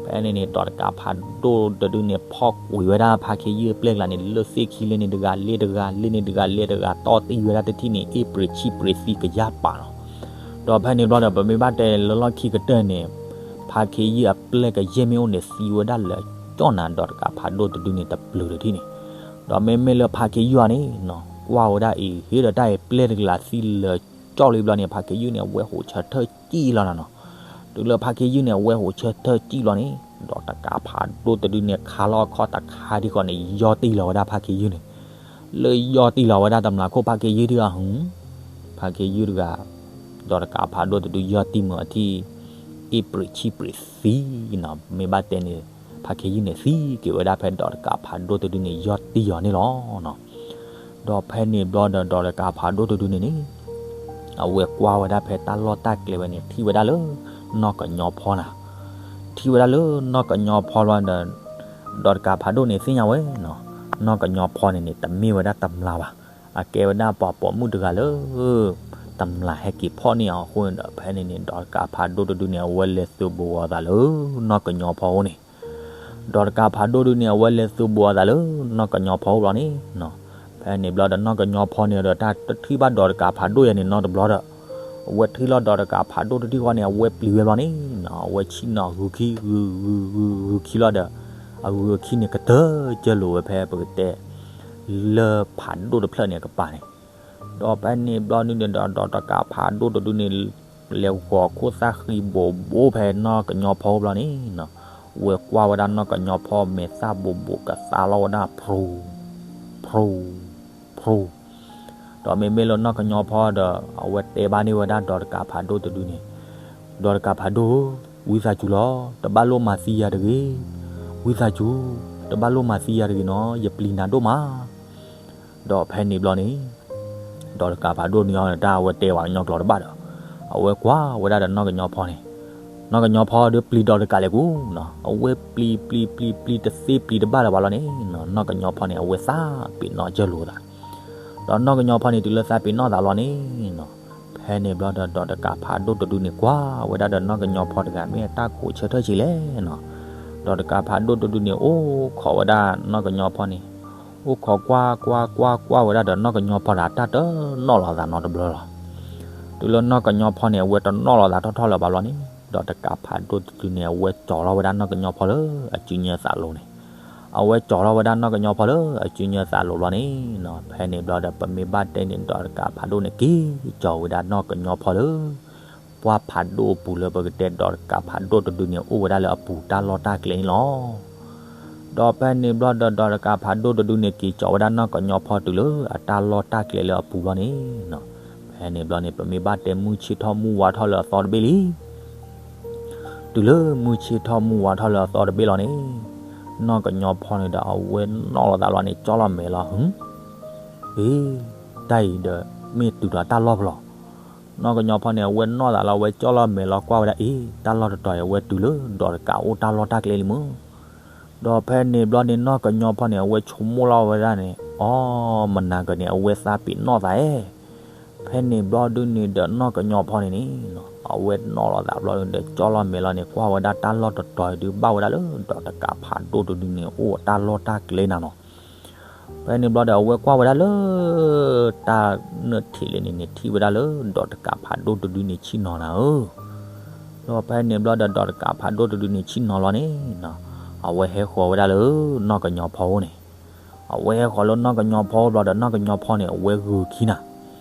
ဖဲန့ၣ်န့ၣ် ဒီးတကးဖးဒိၣ်တဒုန့ၣ် ဖီၣ်ကွံာ်ဝဲဒၣ်ဖါခ့ယုၢ်အပျဲၢ်ကျါန့ၣ် လၢသ့ၣ်ခံလၢန့ၣ်တဂၤ လ့ၣ်တဂၤ လ့ၣ်န့ၣ်တဂၤ လ့ၣ်တဂၤ တီၢ်တံၢ်ဝဲဒၣ်တထံၣ်န့ၣ် အ့ၣ်ပြံးဆံးပြံးသံကယၢ်ပာ်နီၤ, ဒီးဖဲန့ၣ်ဘျီဒီး ပမ့ၢ်ဘၣ်တဲလၢလီၢ်ခံကတၢၢ်န့ၣ် ဖါခ့ယုၢ်အပျဲၢ်ကယဲၢ်မ့ၢ်အိၣ်န့ၣ် သံဝဲဒၣ်လၢကၠီနၤ ဒီးတကးဖးဒိၣ်တဒုန့ၣ် တပျုၤတထံၣ်န့ၣ်, ဒီးမ့မ့ၢ်လၢဖါခ့ယုၢ်အီၤန့ၣ်နီၤ ကွၢ်ဝဲဒၣ်အံၤ ဟ့ၣ်ဒီးတၢ်အံၤပျဲၢ်တကလးသံလၢကၠီလံဘျီန့ၣ် ဖါခ့ယုၢ်န့ၣ် အဝဲဟိးဆၢထၢၣ်စံၣ်လီၤနၤနီၤ, တုၤလၢဖါခ့ယုၢ်န့ၣ် အဝဲဟိးဆၢထၢၣ်စံၣ်လီၤန့ၣ် ဒီးတကးဖးဒိၣ်တဒုန့ၣ် ခါလီၤအခီၣ်တခါဒံးဃီန့ၣ် ယီၢ်တံၢ်လီၤဝဲဒၣ်ဖါခ့ယုၢ်န့ၣ်, လၢယီၢ်တံၢ်လီၤဝဲဒၣ်တမျးခိၣ် ဖါခ့ယုၢ်ဒံးအီၤ ဖါခ့ယုၢ်တဂၤ ဒီးတကးဖးဒိၣ်တဒုယီၢ်တံၢ်မုာ်အထံၣ် အ့ဖြ့ၣ်ဆံဖြ့ၣ်သံနီၤ, မ့ၢ်ဘၣ်တဲန့ၣ် ဖါခ့ယုၢ်န့ၣ်သံက့ၤဝဲဒၣ်ဖဲဒီးတကးဖးဒိၣ်တဒုန့ၣ် ယီၢ်တံၢ်အီၤန့ၣ်လီၤနီၤ. ဒီးဖဲန့ၣ်ဘျီဒီး ဒီးတကးဖးဒိၣ်တဒုန့ၣ်န့ၣ် အဝဲကွၢ်ဝဲဒၣ်ဖဲတၢ်လီၢ်တၢ်ကျဲဝဲန့ၣ် ထံၣ်ဝဲဒၣ်လၢ နီၢ်ကညီဖီနၤ, ထံၣ်ဝဲဒၣ်လၢနီၢ်ကညီဖီလီၤဒီး ဒီးတကးဖးဒိၣ်န့ၣ်သ့ၣ်ညါဝဲနီၤ, နီၢ်ကညီဖီန့ၣ်န့ၣ် တမ့ၢ်ဝဲဒၣ်တမျာ်ဘၣ်, အကဲဝဲဒၣ်ပှၤပိာ်မုၣ်တဂၤလၢ တမျာ်ဟဲက့ၤဖီၣ်န့ၢ်အီၤအဃိန့ၣ်ဒီး ဖဲန့ၣ်န့ၣ် ဒီးတကးဖးဒိၣ်တဒုန့ၣ် အဝဲလဲၤသုးဘူးအသးလၢ နီၢ်ကညီဖီအအိၣ်န့ၣ် ဒီးတကးဖးဒိၣ်ဒုန့ၣ် အဝဲလဲၤသုးဘူးအသးလၢ နီၢ်ကညီဖီအအိၣ်ဘျီန့ၣ်နီၤ. ဖဲန့ၣ်ဘျီဒီး နီၢ်ကညီဖီန့ၣ်ဒီး တၢ်တထံၣ်ဘၣ်ဒီးတကးဖးဒိၣ်ယၤန့ၣ်နီတဘျီဒီး အဝဲထံၣ်လီၤဒီးတကးဖးဒိၣ်တထံၣ်ဃီန့ၣ် အဝဲပျံၤဝဲဘျီန့ၣ်နီၤ, အဝဲဆ့ၣ်နီၤဂုာ်ခံ ဂုာ်ဂုာ်ဂုာ်ဂုာ်ခံလီၤဒီး အဂုာ်အခံန့ၣ် ကတၢၢ်ကၢလိာ်ဝဲဖဲပကတဲ လၢဖးဒိၣ်တဖျၢၣ်န့ၣ်အကပၤန့ၣ် ဒီးဖဲန့ၣ်ဘျီဒုန့ၣ်ဒီး ဒီးတကးဖးဒိၣ်တဒုန့ၣ် လဲၤဂီၤခိၣ်သၣ်ဃံဘိးဘိဖဲနီၢ်ကညီဖီအအိၣ်ဘျီန့ၣ်နီၤ, ဝဲကွၢ်ဝဲဒၣ်နီၢ်ကညီဖီမဲာ်သၣ်ဘိးဘိးကသါလီၤဝဲဒၣ် ဖြူ ဖြူ ဖြူ, ဒီးမ့မ့ၢ်လၢနီၢ်ကညီဖီဒီး အဝဲတဲဘၣ်န့ၢ်ဝဲဒၣ်ဒီးတကးဖးဒိၣ်တဒုန့ၣ်, ဒီးတကးဖးဒိၣ်ဧၢ, ဝံသးစူၤလီၤ, တဘၣ်လိၣ်မၤသံယၤတဂ့ၤ, ဝံသးစူၤ, တဘၣ်လိၣ်မၤသံယၤတဂ့ၤနီၤ, ယပျံၤနၤဒိၣ်မး ဒီးဖဲန့ၣ်ဘျီန့ၣ် ဒီးတကးဖးဒိၣ်န့ၣ်တၢ်အဝဲတဲဝဲကညီကျိာ်တဘၣ်ဒီး အဝဲကွၢ်ဝဲဒၣ်ဒီးနီၢ်ကညီဖီန့ၣ်, နီၢ်ကညီဖီဒီးပျံၤဒီးတကးလဲၣ်ကူနီၤ, အဝဲပျံၤပျံၤပျံၤပျံၤတသ့ပျံၤတဘၣ်လၢၤဘၣ်လီၤန့ၣ်နီၤ, နီၢ်ကညီဖီန့ၣ် အဝဲသးပ့ၤနီၣ်ကၢလိာ်သး ဒီးနီၢ်ကညီဖီန့ၣ် တုၤလၢသးပ့ၤနီၣ်သးလီၤန့ၣ်နီၤ, ဖဲန့ၣ်ဘျီဒီး ဒီးတကးဖးဒိၣ်တဒုန့ၣ် ကွၢ်ဝဲဒၣ်ဒီးနီၢ်ကညီဖီတဂၤ မ့ၢ်အတၢ်ခိးဆၢထၢၣ်ဆံးလဲၣ်နီၤ, ဒီးတကးဖးဒိၣ်တဒုန့ၣ် အိၣ်ခိးဝဲဒၣ်နီၢ်ကညီဖီန့ၣ်, အိၣ်ခိးကွၢ်ကွၢ်ကွၢ်ကွၢ်ဝဲဒၣ်ဒီးနီၢ်ကညီဖီဒီး တၢ်တနီၣ်လီၤသးနီတဘျီလီၤ. တုၤလၢနီၢ်ကညီဖီန့ၣ် အဝဲတနီၣ်လီၤသးထီၣ်ထီၣ်လၢၤဘၣ်လီၤန့ၣ်, ဒီးတကးဖးဒိၣ်တဒုန့ၣ် အဝဲကၠီၤလီၤဝဲဒၣ်နီၢ်ကညီဖီလၢအစုညါသးလိၤန့ၣ် အဝဲကၠီၤထီၣ်ဝဲဒၣ်နီၢ်ကညီဖီလၢအစုညါသးလိၤဘျီန့ၣ်နီၤ, ဖဲန့ၣ်ဘျီဒီး ပမ့ၢ်ဘၣ်တဲန့ၣ် ဒီးတကးဖးဒိၣ်န့ၣ် က့ၤကၠီၤဝဲဒၣ်နီၢ်ကညီဖီလၢ ပှၢ်ဖးဒိၣ်အပူၤလၢပကတဲဒီးတကးဖးဒိၣ်တဒုန့ၣ် အိၣ်ဝဲဒၣ်လၢအပူၤတၢ်လီၢ်တၢ်ကျဲန့ၣ်လီၤ. ဒီးဖဲန့ၣ်ဘျီဒီး ဒီးတကးဖးဒိၣ်တဒုန့ၣ် က့ၤကၠီၤဝဲဒၣ်နီၢ်ကညီဖီတုၤလၢအတၢ်လီၢ်တၢ်ကျဲလၢအပူၤဘျီန့ၣ်နီၤ, ဖဲန့ၣ်ဘျီန့ၣ် ပမ့ၢ်ဘၣ်တဲမုၢ်ဆ့ၣ်ထီၣ်မုၢ်ဝါထီၣ်လၢအသီတဘ့ၣ်လံ တုၤလၢမုၢ်ဆ့ၣ်ထီၣ်မုၢ်ဝါထီၣ်လၢအသီတဘ့ၣ်လီၤန့ၣ်, နီၢ်ကညီဖီန့ၣ်ဒီး အဝဲနီၣ်လီၤသးလီၤန့ၣ် ကၠီလီၤမဲာ်လီၤ, ဟ့, အ့, တၢ်အံၤဒီး မ့ၢ်တုၤဒီးတၢ်လီၢ်ဖဲလဲၣ်. နီၢ်ကညီဖီန့ၣ် အဝဲနီၣ်သးလီၤ အဝဲကၠီလီၤမဲာ်လီၤ ကွၢ်ဝဲဒၣ်အ့ တၢ်လီၢ်တတီၤအံၤ အဝဲတုၤလၢဒီးတကးအိၣ်တၢ်လီၢ်တၢ်ကျဲလံမုၢ် ဒီးဖဲန့ၣ်ဘျီန့ၣ် နီၢ်ကညီဖီန့ၣ် အဝဲဆိကမိၣ်လီၤဝဲဒၣ်န့ၣ် အီ မနၤကန့ၣ် အဝဲသးပ့ၤနီၣ်သးဧၢ. ဖဲန့ၣ်ဘျီဒုန့ၣ်ဒီး နီၢ်ကညီဖီန့ၣ်န့ၣ် အဝဲနီၣ်လီၤသးဘျီဒီး ကၠီလီၤမဲာ်လီၤန့ၣ် ကွၢ်ဝဲဒၣ်တၢ်လီၢ်တတီၤအံၤဒုး ဘၣ်ဝဲဒၣ်လၢဒီးတကးဖးဒိၣ်တဒုန့ၣ် အိၣ်တၢ်လီၢ်တၢ်ကျဲနၤနီၤ. ဖဲန့ၣ်ဘျီဒီး အဝဲကွၢ်ဝဲဒၣ်လၢ တၢ်နၢၣ်ထံးလံန့ၣ်န့ၣ် ထံၣ်ဝဲဒၣ်လၢ ဒီးတကးဖးဒိၣ်တဒုန့ၣ်ဆ့ၣ်နီၤနၤဧၢ. ဒီးဖဲန့ၣ်ဘျီဒီး ဒီးတကးဖးဒိၣ်တဒုန့ၣ် ဆ့ၣ်နီၤလီၤန့ၣ် အဝဲဟဲဃီၤဝဲဒၣ်လၢ နီၢ်ကညီဖီအအိၣ်န့ၣ်, အဝဲဟဲဃီၤလၢနီၢ်ကညီဖီအအိၣ်ဘျီဒီး နီၢ်ကညီဖီန့ၣ် အဝဲဂုာ်ခံနၤ.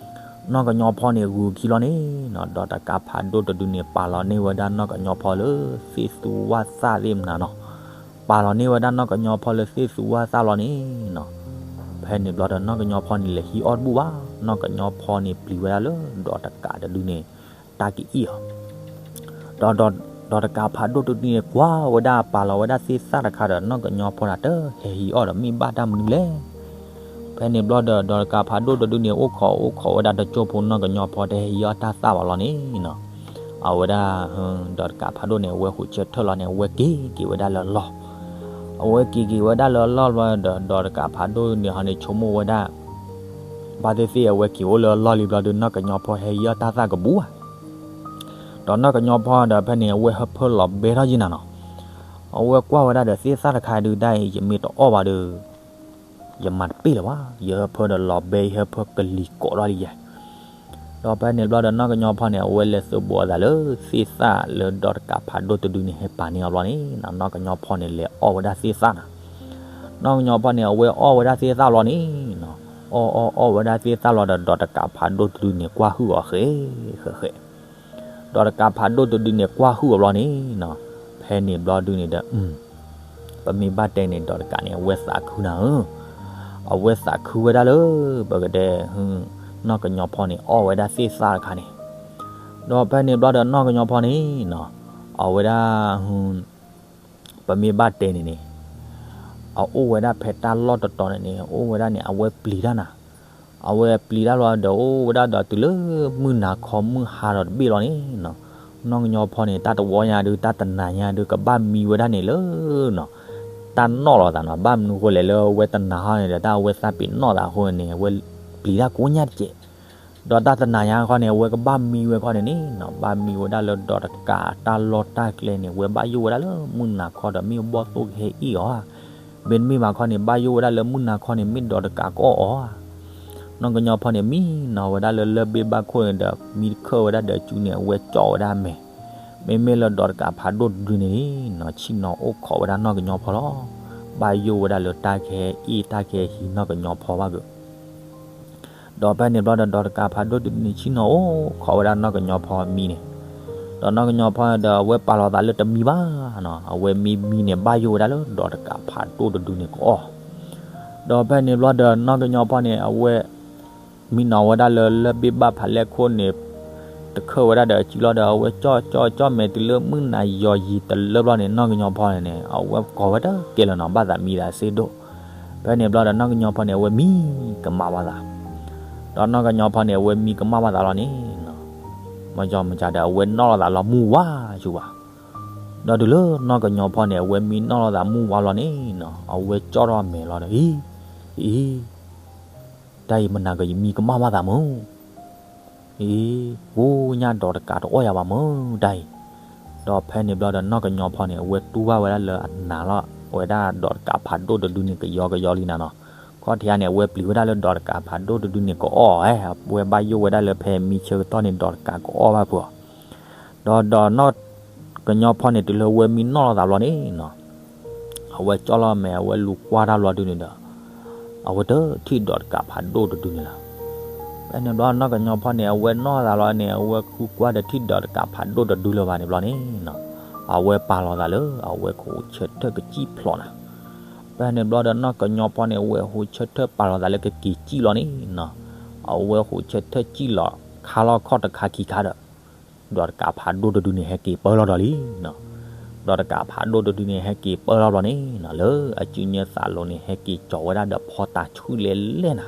နီၢ်ကညီဖီန့ၣ် ဂုာ်ခံလီၤန့ၣ်နီၤ, ဒီးတကးဖးဒိၣ်တဒုန့ၣ် ပာ်လီၤန့ၢ်ဝဲဒၣ်နီၢ်ကညီဖီလၢ သ့ၣ်သူဝၣ်သၣ်သ့ၣ်မနၤနီၤ. ပာ်လီၤန့ၢ်ဝဲဒၣ်နီၢ်ကညီဖီလၢသ့ၣ်သူဝၣ်သၣ်လီၤန့ၣ်နီၤ. ဖဲန့ၣ်ဘျီဒီး နီၢ်ကညီဖီန့ၣ် လဲၤဟံးအီၣ်တဘူၣ်ဘၣ်, နီၢ်ကညီဖီန့ၣ် ပျံၤဝဲဒၣ်လၢ ဒီးတကးတဒုန့ၣ် တၢ်ကအံၣ်အီၤ ဒီး ဒီးတကးဖးဒိၣ်တဒုန့ၣ် ကွၢ်ဝဲဒၣ်ပာ်လီၤဝဲဒၣ်သ့ၣ်သၣ်တခါဒီး နီၢ်ကညီဖီန့ၣ် တဟဲဟံးအီၣ်ဒီး မ့ၢ်ဘၣ်တၢ်မနုၤလဲၣ်. ဖဲန့ၣ်ဘျီဒီး ဒီးတကးဖးဒိၣ်တဒုန့ၣ် အိၣ်ခိးအိၣ်ခိးဝဲဒၣ်တကၠိဖိ နီၢ်ကညီဖီ တဟဲဟံးအီၣ်တၢ်သၣ်ဘၣ်လီၤန့ၣ်နီၤ. အဝဲဒၣ် ဒီးတကးဖးဒိၣ်န့ၣ် အဝဲဃုာ်ဆၢထၢၣ်လီၤန့ၣ် အဝဲက့ၤက့ၤဝဲဒၣ်လၢအလီၢ်. အဝဲက့ၤက့ၤဝဲဒၣ်လၢအလီၢ်ဘျီဒီး ဒီးတကးဖးဒိၣ်န့ၣ်ဟီန့ၣ် ဆိကမိၣ်ဝဲဒၣ် ဘၣ်သ့ၣ်သ့ၣ် အဝဲက့ၤအိၣ်လၢအလီၢ်လံဘျီဒီး နီၢ်ကညီဖီဟဲဟံးအီၣ်တၢ်သၣ်ကဘူၣ်ဧါ. ဒီးနီၢ်ကညီဖီဒီး ဖဲန့ၣ် အဝဲဟၢဖၢလီၤဘဲထီၣ်ယံနၤနီၤ. အဝဲကွၢ်ဝဲဒၣ်ဒီးသ့ၣ်သၣ်တခါဒုး ဒ်အံၤ ယမ့ၢ်တအီၣ်ဘၣ်ဒီး ယမၤတပ့ၢ်လၢၤဘၣ်, ယဟၢဖၢဒီးလီၤဘဲ ယဟၢဖၢကလံၤကိးထီၣ်လံယဲ. ဒီးဖဲန့ၣ်ဘျီဒီး နီၢ်ကညီဖီန့ၣ် အဝဲလဲၤသုးဘူးအသးလၢသ့ၣ်သၣ်လၢဒီးတကးဖးဒိၣ်တဒုန့ၣ် ဟဲပာ်န့ၢ်အီၤဘျီန့ၣ်နီၤ, နီၢ်ကညီဖီန့ၣ် လဲၤအီၣ်ဝဲဒၣ်သ့ၣ်သၣ်နၤ. နီၢ်ကညီဖီန့ၣ် အဝဲအီၣ်ဝဲဒၣ်သ့ၣ်သၣ်လီၤန့ၣ်နီၤ, အီၣ်အီၣ်အီၣ်ဝဲဒၣ်သ့ၣ်သၣ်လီၤဒီး ဒီးတကးဖးဒိၣ်တဒုန့ၣ် ကွၢ်ဟုၣ်အီၤဃဲဃဲဃဲ ဒီးတကးဖးဒိၣ်တဒုန့ၣ် ကွၢ်ဟုၣ်အီၤဘျီန့ၣ်နီၤ, ဖဲန့ၣ်ဘျီဒုန့ၣ်ဒီး ပမ့ၢ်ဘၣ်တဲန့ၣ် ဒီးတကးန့ၣ် အဝဲသးခုနၤဧၢ, အဝဲသးခုဝဲဒၣ်လၢ ပကတဲ နီၢ်ကညီဖီန့ၣ် အီၣ်ဝဲဒၣ်သ့ၣ်သၣ်တခါန့ၣ်, ဒီးဖဲန့ၣ်ဘျီဒီးနီၢ်ကညီဖီန့ၣ်နီၤ, အဝဲဒၣ် ပမ့ၢ်ဘၣ်တဲန့ၣ်န့ၣ်, အအိၣ်ဝဲဒၣ်ဖဲတၢ်လီၢ်တတီၤန့ၣ်န့ၣ် အအိၣ်ဝဲဒၣ်န့ၣ် အဝဲပျံၤတၢ်နၤ, အဝဲပျံၤတၢ်လီၤဒီးအိၣ်ဝဲဒၣ်ဒီးတုၤလၢမုၢ်နၤခီမုၢ်ဟါဒီးတဘ့ၣ်လီၤန့ၣ်နီၤ, နီၢ်ကညီဖီန့ၣ် တၢ်တဝီညါဒုး တၢ်တနၤညါဒုး ကဘၣ်မံဝဲဒၣ်န့ၣ်လၢနီၤ, တၢ်နီၣ်လီၤသးနီၤ, ဘၣ်မနုၤဃိလဲၣ်လၢအဝဲတနၤဟီန့ၣ်ဒီး တၢ်အဝဲသးပ့ၤနီၣ်သးအဃိန့ၣ် အဝဲပျံၤတၢ်ကိးညါတကဲး ဒီးတၢ်တနၤညါခီန့ၣ် အဝဲကဘၣ်မံဝဲခီန့ၣ်န့ၣ်နီၤ, ဘၣ်မံဝဲဒၣ်လၢဒီးတကးတၢ်လီၢ်တၢ်ကျဲန့ၣ် အဝဲဘၣ်ယိၣ်ဝဲဒၣ်လၢမုၢ်နၤခီဒီးမ့ၢ်အဘီၣ်သိၣ်ကဟဲအ့ၣ်အီၤဧါ, မ့တမ့ၢ်ဘၣ်ခီန့ၣ် ဘၣ်ယိၣ်ဝဲဒၣ်လၢမုၢ်နၤခီန့ၣ် မ့ၢ်ဒီးတကးကအီၣ်အီၤဧါ. နီၢ်ကညီဖီန့ၣ် မံနီၤဝဲဒၣ်လၢလၢၢ်ဘ့ၣ်ဘၣ်ခိၣ်န့ၣ်ဒီး မံတခၢၣ်ဝဲဒၣ်ဒီးစုန့ၣ် အဝဲကၠီၣ်ဝဲဒၣ်အမဲာ်, မ့မ့ၢ်လၢဒီးတကးဖးဒိၣ်တဒုန့ၣ်နီၤ ဆ့ၣ်နီၤအိၣ်ခိးဝဲဒၣ်နီၢ်ကညီဖီလီၤ. ဘၣ်ယိၣ်ဝဲဒၣ်လၢတၢ်ကဟဲအ့ၣ်တၢ်ကဟဲဟံးနီၢ်ကညီဖီဘၣ်က့ၤ ဒီးဖဲန့ၣ်ဘျီဒီး ဒီးတကးဖးဒိၣ်တဒုန့ၣ် ဆ့ၣ်နီၤအိၣ်ခိးဝဲဒၣ်နီၢ်ကညီဖီမံန့ၣ်, ဒီးနီၢ်ကညီဖီဒီး အဝဲပာ်လီၤသးလၢတမံဘၣ်နီၤ, အဝဲမံမံန့ၣ် ဘၣ်ယိၣ်ဝဲဒၣ်လၢဒီးတကးဖးဒိၣ်တဒုန့ၣ်ကအီၣ်. ဒီးဖဲန့ၣ်ဘျီဒီး နီၢ်ကညီဖီန့ၣ် အဝဲ မံနီၤဝဲဒၣ်လၢလၢၢ်ဘ့ၣ်ဘၣ်ဖးလဲၢ်ခိၣ်န့ၣ် တခၢၣ်ဝဲဒၣ်ဒီးစုလီၤဒီး အဝဲကၠီၣ်ကၠီၣ်ကၠီၣ်မဲာ်တုၤလၢမုၢ်နၤယီၤယံၤတလၢဘျီန့ၣ် နီၢ်ကညီဖီန့ၣ်န့ၣ် အဝဲကီၤဝဲတကဲလၢၤနီၤ, ဘၣ်သးမံသးစ့ဒိၣ်. ဖဲန့ၣ်ဘျီဒီး နီၢ်ကညီဖီန့ၣ် အဝဲမံကမၣ်ဘၣ်သး, ဒီးနီၢ်ကညီဖီန့ၣ် အဝဲမံကမၣ်ဘၣ်သးလီၤန့ၣ်နီၤ, မ့ၢ်ကီမ့ၢ်ကဒီး အဝဲနီၣ်လီၤသးလီၤမုၢ်ဝါဆူဘၣ်. ဒီးတုၤလၢနီၢ်ကညီဖီန့ၣ် အဝဲမံနီၣ်လီၤသးမုၢ်ဝါလီၤန့ၣ်နီၤ, အဝဲကၠီၣ်ထီၣ်အမဲာ်လီၤဒီး အံၤ အံၤ တၢ်အံၤမနၤကယမံကမၣ်ဘၣ်သးမုၢ်, အံၤ ကိးညါဒီးတကးတအီၣ်ယၤဘၣ်မုၢ်တၢ်အံၤ. ဒီးဖဲန့ၣ်ဘျီဒီး နီၢ်ကညီဖီန့ၣ် အဝဲတူၢ်ဘၣ်ဝဲဒၣ်လၢအနာ်လီၤဝဲဒၣ်ဒီးတကးဖးဒိၣ်တဒုန့ၣ် ကယီကယီလံနၤနီၤ. ခီၣ်ထံးအါန့ၣ် အဝဲပျံၤဝဲဒၣ်လၢဒီးတကးဖးဒိၣ်တဒုန့ၣ်ကအီၣ်ဧါ, အဝဲဘၣ်ယိၣ်ဝဲဒၣ်လၢဖဲမံဆၢကတီၢ်န့ၣ် ဒီးတကးကအီၣ်ဘၣ်ဖုးအီၤ. ဒီးဒီးနီၢ်ကညီဖီန့ၣ် တုၤလၢအဝဲမံနီၣ်လီၤသးဘျီန့ၣ်နီၤ, အဝဲကၠီၣ်လီၤမဲာ် အဝဲလူၤကွၢ်တၢ်ဘျီဒုန့ၣ်ဒီး အဝဲတထံၣ်ဒီးတကးဖးဒိၣ်တဒုန့ၣ်လီၤ. ဖဲန့ၣ်ဘျီနီၢ်ကညီဖီန့ၣ် အဝဲနီၣ်သးလီၤန့ၣ် အဝဲဃုကွၢ်ဒီးတထံၣ်ဒီးတကးဖးဒိၣ်တဒုလၢၤဘၣ်န့ၣ်ဘျီန့ၣ်နီၤ, အဝဲပာ်လီၤသးလၢ အဝဲကဟူးဆၢထၢၣ်ကစံၣ်ဖျိးနၤ. ဖဲန့ၣ်ဘျီဒီးနီၢ်ကညီဖီန့ၣ် အဝဲဟူးဆၢထၢၣ်ပာ်လီၤသးလၢကက့ၤစံၣ်လီၤန့ၣ်နီၤ, အဝဲဟူးဆၢထၢၣ်စံၣ်လီၤ ခါလီၤခီၣ်တခါခံခါဒီး ဒီးတကးဖးဒိၣ်တဒုန့ၣ် ဟဲက့ၤပၢလီၤဒီးလံနီၤ. ဒီးတကးဖးဒိၣ်တဒုန့ၣ် ဟဲက့ၤပၢလီၤဘျီန့ၣ်နီၤ, လၢအစုညါသးလိၤန့ၣ် ဟဲက့ၤကၠီၤဝဲဒၣ်ဒီးဖီတၤဆှုၣ်လဲၣ်လဲၣ်နၤ,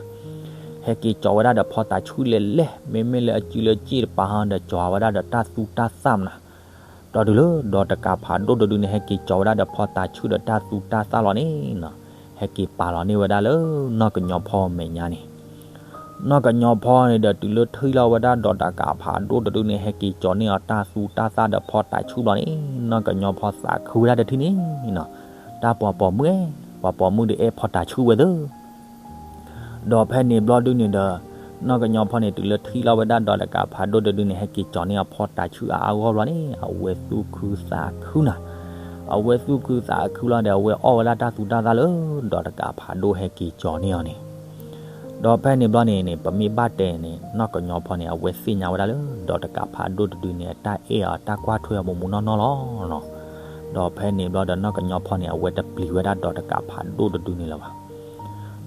ဟဲက့ၤကၠီၤဝဲဒၣ်ဒီးဖီတၤဆှုၣ်လဲၣ်လဲၣ်, မ့မ့ၢ်လၢအစုလၢစ့ၣ်တပၤဟီဒီး ကၠီၤဝဲဒၣ်ဒီးတၢ်သူတၢ်သၣ်မနၤ. ဒီးတုၤလၢဒီးတကးဖးဒိၣ်တဒုန့ၣ် ဟဲက့ၤကၠီၤဝဲဒၣ်ဒီးဖီတၤဆှုၣ်ဒီးတၢ်သူတၢ်သၣ်လီၤန့ၣ်နီၤ, ဟဲက့ၤပာ်လီၤန့ၢ်ဝဲဒၣ်လၢနီၢ်ကညီဖီမဲာ်ညါန့ၣ် နီၢ်ကညီဖီန့ၣ်ဒီး တုၤလၢထံၣ်လီၤဝဲဒၣ်ဒီးတကးဖးဒိၣ်တဒုန့ၣ် ဟဲက့ၤကၠီၤန့ၢ်အီၤတၢ်သူတၢ်သၣ်ဒီးဖီတၤဆှုၣ်ဘျီန့ၣ် နီၢ်ကညီဖီသးခုဝဲဒၣ်တထံၣ်န့ၣ်နီၤ, တၢ်ပှၤပိာ်မုၣ်, ပှၤပိာ်မုၣ်ဒီးအဲၣ်ဖီတၤဆှုၣ်ဝဲသၢ ဒီးဖဲန့ၣ်ဘျီဒုန့ၣ်ဒီး နီၢ်ကညီဖီန့ၣ် တုၤလၢထံၣ်လီၤဝဲဒၣ်ဒီးတကးဖးဒိၣ်တဒုန့ၣ် ဟဲက့ၤကၠီၤန့ၢ်အီၤဖီတၤဆှုၣ်အါအါဂီၢ်ဂီၢ်ဘျီန့ၣ် အဝဲသူၣ်ခုသးခုနၤ, အဝဲသူၣ်ခုသးခုလီၤဒီး အဝဲအီၣ်ဝဲဒၣ်တၢ်သူတၢ်သၣ်လၢ ဒီးတကးဖးဒိၣ်ဟဲက့ၤကၠီၤန့ၢ်အီၤန့ၣ် ဒီးဖဲန့ၣ်ဘျီန့ၣ်န့ၣ် ပမ့ၢ်ဘၣ်တဲန့ၣ် နီၢ်ကညီဖီန့ၣ် အဝဲသ့ၣ်ညါဝဲဒၣ်လၢ ဒီးတကးဖးဒိၣ်တဒုန့ၣ် အတၢ်အဲၣ်အီၤ တၢ်ကွၢ်ထွဲအီၤမူးမူးနီၢ်နီၢ်လီၤနီၤ. ဒီးဖဲန့ၣ်ဘျီဒီး နီၢ်ကညီဖီန့ၣ် အဝဲတပျံၤဝဲဒၣ်ဒီးတကးဖးဒိၣ်တဒုန့ၣ်လၢၤဘၣ်.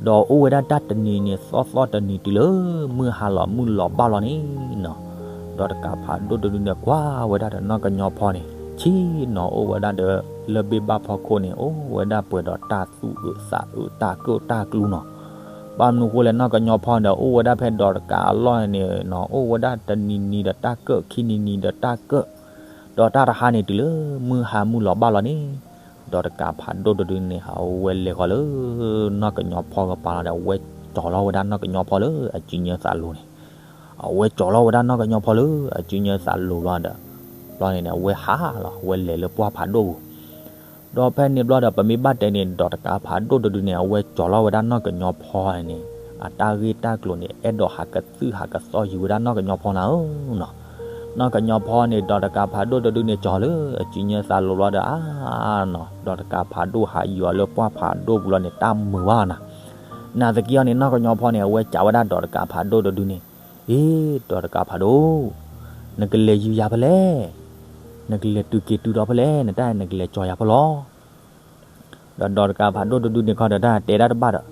ဒီးအိၣ်ဝဲဒၣ်တၢ်တနံၤန့ၣ် သီသီတနံၤတုၤလၢ မုၢ်ဟါလီၤမုၢ်လီၤဘၣ်လီၤန့ၣ်နီၤ, ဒီးတကးဖးဒိၣ်တဒုန့ၣ် ကွၢ်ဝဲဒၣ်ဒီးနီၢ်ကညီဖီန့ၣ် ဆ့ၣ်နီၤအိၣ်ဝဲဒၣ်ဒီး လၢၢ်ဘ့ၣ်ဘၣ်ဖီခိၣ်န့ၣ် အိၣ်ဝဲဒၣ်ပှဲၤဒီးတၢ်သူၣ်အုးသးအုး တၢ်ကၢၣ်တၢ်ကျူနီၤ. ဘၣ်မနုၤဃိလဲၣ် နီၢ်ကညီဖီဒီး အိၣ်ဝဲဒၣ်ဖဲဒီးတကးအလီၢ်န့ၣ်နီၤ, အိၣ်ဝဲဒၣ်တနံၤနံၤဒီးတၢ်ကၢၣ် ခံနံၤနံၤဒီးတၢ်ကၢၣ်, ဒီးတၢ်တဟါန့ၣ်တုၤလၢ မုၢ်ဟါမုၢ်လီၤဘၣ်လီၤန့ၣ် ဒီးတကးဖးဒိၣ်တဒုန့ၣ် အဝဲလဲၤဃီၤလၢ နီၢ်ကညီဖီကပၤလီၤဒီး အဝဲကၠီၤလီၤဝဲဒၣ်နီၢ်ကညီဖီလၢအစုညါသးလိၤန့ၣ်, အဝဲကၠီၤလီၤဝဲဒၣ်နီၢ်ကညီဖီလၢအစုညါသးလိၤဘျီဒီး ဘျီန့ၣ်န့ၣ် အဝဲဟးလီၤ အဝဲလဲၤလၢပှၢ်ဖးဒိၣ်ပူၤ ဒီးဖဲန့ၣ်ဘျီဒီး ပမ့ၢ်ဘၣ်တဲန့ၣ် ဒီးတကးဖးဒိၣ်တဒုန့ၣ် အဝဲကၠီၤလီၤဝဲဒၣ်နီၢ်ကညီဖီန့ၣ် အတၢ်ဂ့ၢ်တၢ်ကျိၤန့ၣ် အဲၣ်ဒိးဟးကသုၣ်ဟးကသီယူၤဝဲဒၣ်နီၢ်ကညီဖီနၤဧၢနီၤ. နီၢ်ကညီဖီန့ၣ် ဒီးတကးဖးဒိၣ်တဒုန့ၣ် ကၠီၤလၢအစုညါသးလိၤလီၤဒီး အါနီၤ ဒီးတကးဖးဒိၣ်ဟးယူၤအီၤလၢပှၢ်ဖးဒိၣ်ပူၤလီၤန့ၣ် တၢ်မုာ်ဘၣ်နၤ. နာ်သက့အီၤန့ၣ် နီၢ်ကညီဖီန့ၣ် အဝဲကးဝဲဒၣ်ဒီးတကးဖးဒိၣ်တဒုန့ၣ်, အ့ ဒီးတကးဖးဒိၣ်, နကလဲၤယူၤယၤဖဲလဲၣ်, နကလဲၤတုၤက့ၤတုၤဒီးဖဲလဲၣ်, နတၢ်နကလဲၤကၠီၤယၤဖဲလဲၣ်. ဒီးဒီးတကးဖးဒိၣ်တဒုန့ၣ်ခီဒီး တၢ်တဲတၢ်တဘၣ်ဒီး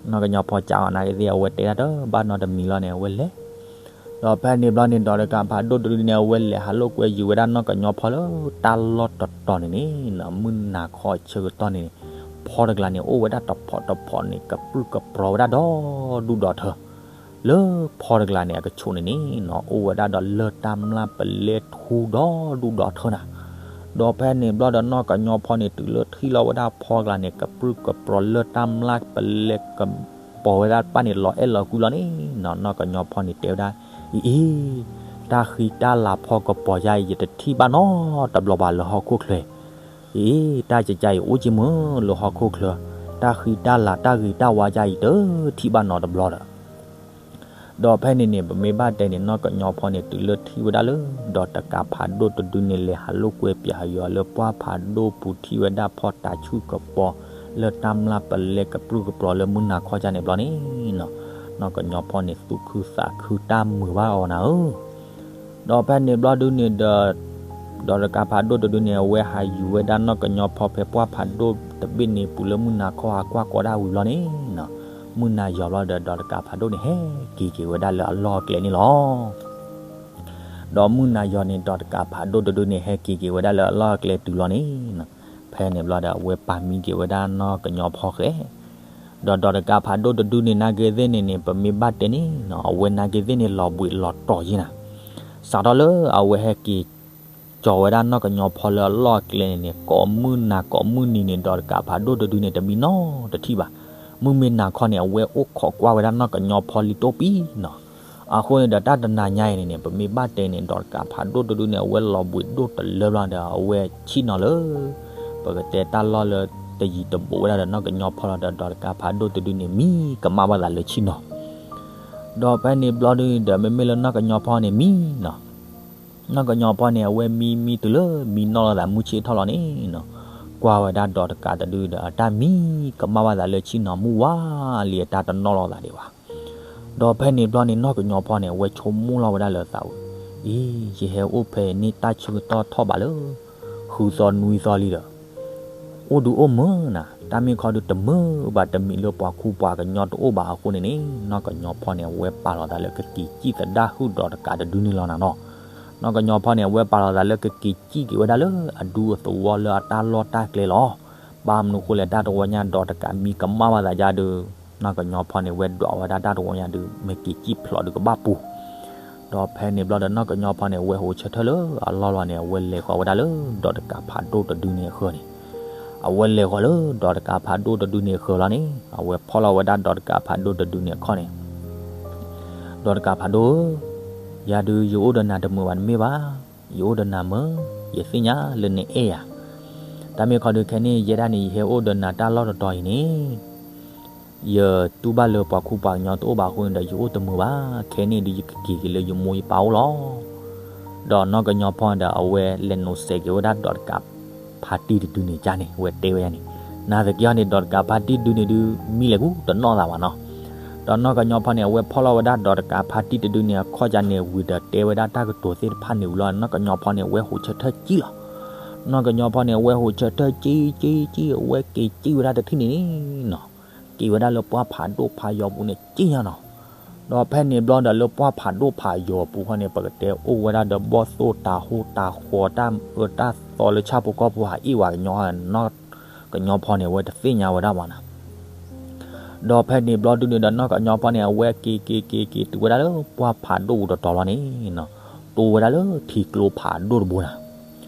နီၢ်ကညီဖီကးအီၤနာ်က့သ့ၣ် အဝဲတဲတၢ်တဘၣ်နီတမံၤလီၤန့ၣ် အဝဲလဲၤ ဒီးဖဲန့ၣ်ဘျီန့ၣ် ဒီးတကးဖးဒိၣ်တဒုန့ၣ် အဝဲလဲၤဟးလိာ်ကွဲယံၤဝဲဒၣ်နီၢ်ကညီဖီလၢတၢ်လီၢ်တတီၤန့ၣ်န့ၣ်နီၤ, မုၢ်နၤခီဆၢကတီၢ်န့ၣ်န့ၣ် ဖီတကျါန့ၣ် အိၣ်ဝဲဒၣ်တဖိးတဖိးန့ၣ် ကပြုၢ်ကပြီၤဝဲဒၣ်ဒီဒူၣ်ဒီထၢ လၢဖီတကျါန့ၣ် အကဆူးန့ၣ်န့ၣ်နီၤ အိၣ်ဝဲဒၣ်ဒီးလၢၢ်တၢ်မျၢ်ပလဲထူဒီဒူၣ်ဒီထၢနၤ. ဒီးဖဲန့ၣ်ဘျီဒီးနီၢ်ကညီဖီန့ၣ် တုၤလၢထံၣ်လီၤဝဲဒၣ်ဖီတကျါန့ၣ် ကပြုၢ်ကပြီၤလၢၢ်တၢ်မျၢ်ပလဲက ပိာ်ဝဲဒၣ်တဖၣ်န့ၣ် လီၤအဲၣ်လီၤကွံလီၤန့ၣ်နီၤ, နီၢ်ကညီဖီန့ၣ်တဲဝဲဒၣ်, အံၤအံၤ, တၢ်ဃံတၢ်လၤဖီကပီၤယါအံၤ ယတထံၣ်ဘၣ်နီတဘျီဘၣ်လၢဟီၣ်ခိၣ်ချၢ, အံၤအံၤ, တၢ်ကကါအံၤအိၣ်က့ၤမုာ်လၢဟီၣ်ခိၣ်ချၢ, တၢ်ဃံတၢ်လၤတၢ်ဂ့ၤတၢ်ဝါယါအံၤ တထံၣ်ဘၣ်နီတဘျီဒီး ဒီးဖဲန့ၣ်န့ၣ် ပမ့ၢ်ဘၣ်တဲန့ၣ် နီၢ်ကညီဖီန့ၣ် တုၤလၢထံၣ်ဝဲဒၣ်လၢ ဒီးတကးဖးဒိၣ်တဒုန့ၣ် လဲၤဟးလိာ်ကွဲပၠးဟးယွၤလၢပှၢ်ဖးဒိၣ်ပူၤ ထံၣ်ဝဲဒၣ်ဖီတၤဆူၣ်ကပီၤ လၢၢ်တၢ်မျၢ်ပလဲကပြုၢ်ကပြီၤလၢမုၢ်နၤခီကန့ၣ်ဘျီန့ၣ်နီၤ, နီၢ်ကညီဖီန့ၣ် သူၣ်ခုသးခုတၢ်မုာ်ဘၣ်အီၤနၤဧၢ ဒီးဖဲန့ၣ်ဘျီဒုန့ၣ်ဒီး ဒီးတကးဖးဒိၣ်တဒုန့ၣ် အဝဲဟးယူၤဝဲဒၣ်နီၢ်ကညီဖီဖဲပှၢ်ဖးဒိၣ်တဘ့ၣ်န့ၣ်ပူၤလၢမုၢ်နၤခီဟးကွၢ်ကီးဒၣ်ဝံၤဘျီန့ၣ်နီၤ, မုၢ်နၤယီၤဘျီဒီး ဒီးတကးဖးဒိၣ်န့ၣ်ဟဲက့ၤက့ၤဝဲဒၣ်လၢအလီၢ်အကျဲန့ၣ်လီၤ. ဒီးမုၢ်နၤယီၤန့ၣ် ဒီးတကးဖးဒိၣ်တဒုန့ၣ် ဟဲက့ၤက့ၤဝဲဒၣ်လၢအလီၢ်အကျဲတုၤလီၤန့ၣ်နီၤ, ဖဲန့ၣ်ဘျီဒီး အဝဲပာ်မံက့ၤဝဲဒၣ်နီၢ်ကညီဖီဃဲ ဒီးဒီးတကးဖးဒိၣ်တဒုန့ၣ် နာ်က့သ့ၣ်န့ၣ်န့ၣ် ပမ့ၢ်ဘၣ်တဲန့ၣ်နီၤ အဝဲနာ်က့သ့ၣ်န့ၣ် လီၤဘှံးလီၤတီၤယဲၢ်နၤ, စးထီၣ်လၢအဝဲဟဲက့ၤ ကၠီၤဝဲဒၣ်နီၢ်ကညီဖီလၢအလီၢ်အကျဲန့ၣ်န့ၣ် ကိးမုၢ်နၤကိးမုၢ်နံၤန့ၣ် ဒီးတကးဖးဒိၣ်တဒုန့ၣ် တမံနီတထံၣ်ဘၣ်. မုၢ်မ့ၢ်နၤခီန့ၣ် အဝဲအိၣ်ခိးကွၢ်ဝဲဒၣ်နီၢ်ကညီဖီလံတိၢ်ပံနီၤ. အဃိန့ၣ်ဒီး တၢ်တနၤညါအံၤန့ၣ်န့ၣ် ပမ့ၢ်ဘၣ်တဲန့ၣ် ဒီးတကးဖးဒိၣ်တဒုန့ၣ် အဝဲလီၤဘှံးဒိၣ်တလၢဘျီဒီး အဝဲဆံၣ်နီၤလၢ ပကတဲတၢ်လီၢ်လၢတယံၤတဘူးဝဲဒၣ်ဒီးနီၢ်ကညီဖီလီၤဒီး ဒီးတကးဖးဒိၣ်တဒုန့ၣ် မံကမၣ်ဘၣ်သးလၢဆံၣ်နီၤ ဒီးဖဲန့ၣ်ဘျီဒုဒီး မ့မ့ၢ်လၢနီၢ်ကညီဖီန့ၣ်မံနီၤ. နီၢ်ကညီဖီန့ၣ် အဝဲမံမံတုၤလၢမံနီၣ်လိာ်သးမုၢ်ဆ့ၣ်ထီၣ်လီၤန့ၣ်နီၤ, ကွၢ်ဝဲဒၣ်ဒီးတကးတဒုဒီး အတၢ်မံကမၣ်ဘၣ်သးလၢဆံၣ်နီၤမုၢ်ဝါလံ အတၢ်တနီၣ်လိာ်သးဒံးဘၣ်. ဒီးဖဲန့ၣ်ဘျီန့ၣ် နီၢ်ကညီဖီန့ၣ် အဝဲဆိကမိၣ်လီၤဝဲဒၣ်လၢသးဝံၤ, အံၤ ယဟဲအိၣ်ဖဲအံၤန့ၣ် တၢ်ဆၢကတီၢ်ထီၣ်ဘးလၢ ဃုသီနွံသီလံဒီး အိၣ်ဒုးအိၣ်မုာ်နၤ, တၢ်မ့ၢ်ခီဒုးတမုာ်ဘၣ် တမံၤလၢပှၤခူပှၤကညီတအိၣ်ဘၣ်အဃိန့ၣ်န့ၣ် နီၢ်ကညီဖီန့ၣ် အဝဲပာ်လီၤသးလၢကက့ၤစံၣ်သဒၣ်ဟုၣ်ဒီးတကးတဒုန့ၣ်လီၤနၤနီၤ. နီၢ်ကညီဖီန့ၣ် အဝဲပာ်လီၤသးလၢကက့ၤစံၣ်က့ၤဝဲဒၣ်လၢအဒူအသဝီလၢအတၢ်လီၢ်တၢ်ကျဲလီၤ. ဘၣ်မနုၤဃိလဲၣ် တၢ်တဝီညါ ဒီးတကးမံကမၣ်ဘၣ်သးယါဒုး နီၢ်ကညီဖီန့ၣ် ဝဲဒွးဝဲဒၣ်တၢ်တဝီညါဒုး မ့ၢ်က့ၤစံၣ်ဖျိးဒုးကဘၣ်ပူၤ ဒီးဖဲန့ၣ်ဘျီဒီး နီၢ်ကညီဖီန့ၣ် အဝဲဟိးဆၢထၢၣ်လၢအလီၢ်လီၤန့ၣ် အဝဲလဲၤဃီၤဝဲဒၣ်လၢ ဒီးတကးဖးဒိၣ်တဒုန့ၣ်အဃၢၤန့ၣ်, အဝဲလဲၤဃီၤလၢ ဒီးတကးဖးဒိၣ်တဒုန့ၣ်အဃၢၤလီၤန့ၣ် အဝဲဖီၣ်လီၤဝဲဒၣ် ဒီးတကးဖးဒိၣ်တဒုန့ၣ်အခီၣ်န့ၣ်, ဒီးတကးဖးဒိၣ်ဧၢ, ယၤဒုးယအိၣ်ဒီးနၤတမုာ်ဘၣ်တမ့ၢ်ဘၣ်, ယအိၣ်ဒီးနၤမုာ်, ယသ့ၣ်ညါလၢနအဲၣ်ယၤ, တၢ်မ့ၢ်ခီဒုးခဲန့ၣ် ယဲဒၣ်န့ၣ် ယဟဲအိၣ်ဒီးနၤတၢ်လီၢ်တတီၤအံၤန့ၣ် ယတူၢ်ဘၣ်လၢပှၤခူပှၤကညီတအိၣ်ဘၣ်အဃိန့ၣ်ဒီး ယအိၣ်တမုာ်ဘၣ်, ခဲန့ၣ်ဒုးယကက့ၤက့ၤလၢယမိၢ်ယပၢ်အိၣ်လီၤ. ဒီးနီၢ်ကညီဖီန့ၣ်ဒီး အဝဲလဲၤနိးစဲးက့ၤဝဲဒၣ်ဒီးတကးဖးတံၢ်တဒုန့ၣ်ကန့ၣ် အဝဲတဲဝဲန့ၣ်, နာ်သက့ဟီန့ၣ် ဒီးတကးဖးတံၢ်တဒုန့ၣ်ဒုး မံလဲၤကူတနီၣ်သးဘၣ်နီၤ. ဒီးနီၢ်ကညီဖီန့ၣ် အဝဲဖီၣ်လီၤဝဲဒၣ်ဒီးတကးဖးတံၢ်တဒုန့ၣ် အခီၣ်ကန့ၣ်ဝံၤဒီးတဲဝဲဒၣ်တၢ်ကတိၤသ့ၣ်တဖၣ်န့ၣ်ဝံၤလီၤ နီၢ်ကညီဖီန့ၣ် အဝဲဟိးဆၢထၢၣ်ကံၣ်လီၤ. နီၢ်ကညီဖီန့ၣ် အဝဲဟိးဆၢထၢၣ်ကံၣ်ကံၣ်ကံၣ် အဝဲက့ၤကံၣ်ဝဲဒၣ်တထံၣ်န့ၣ်နီၤ က့ၤဝဲဒၣ်လၢပှၢ်ဖးဒိၣ်ဖးယီၤပူၤန့ၣ် ကံၣ်ညါနီၤ. ဒီးဖဲန့ၣ်ဘျီဒီးလၢပှၢ်ဖးဒိၣ်ဖးယီၤပူၤခီန့ၣ် ပကတဲအိၣ်ဝဲဒၣ်ဒီးဘီၣ်သိၣ်တၤဟိၣ်တၤဃီၤတၢ်အၢတၢ်သီလၢဆၣ်ဖိကီၢ်ဖိဟးအ့ၣ်ဝဲကညီ, နီၢ်ကညီဖီန့ၣ် အဝဲတသ့ၣ်ညါဝဲဒၣ်ဘၣ်နီၤ. ဒီးဖဲန့ၣ်ဘျီဒုန့ၣ်ဒီး နီၢ်ကညီဖီန့ၣ် အဝဲက့ၤက့ၤက့ၤက့ၤတုၤဝဲဒၣ်လၢ ပှၢ်ဖးဒိၣ်ပူၤတတီၤလီၤန့ၣ်နီၤ, တိဝဲဒၣ်လၢထံကျိဖးဒိၣ်တဘိနၤ.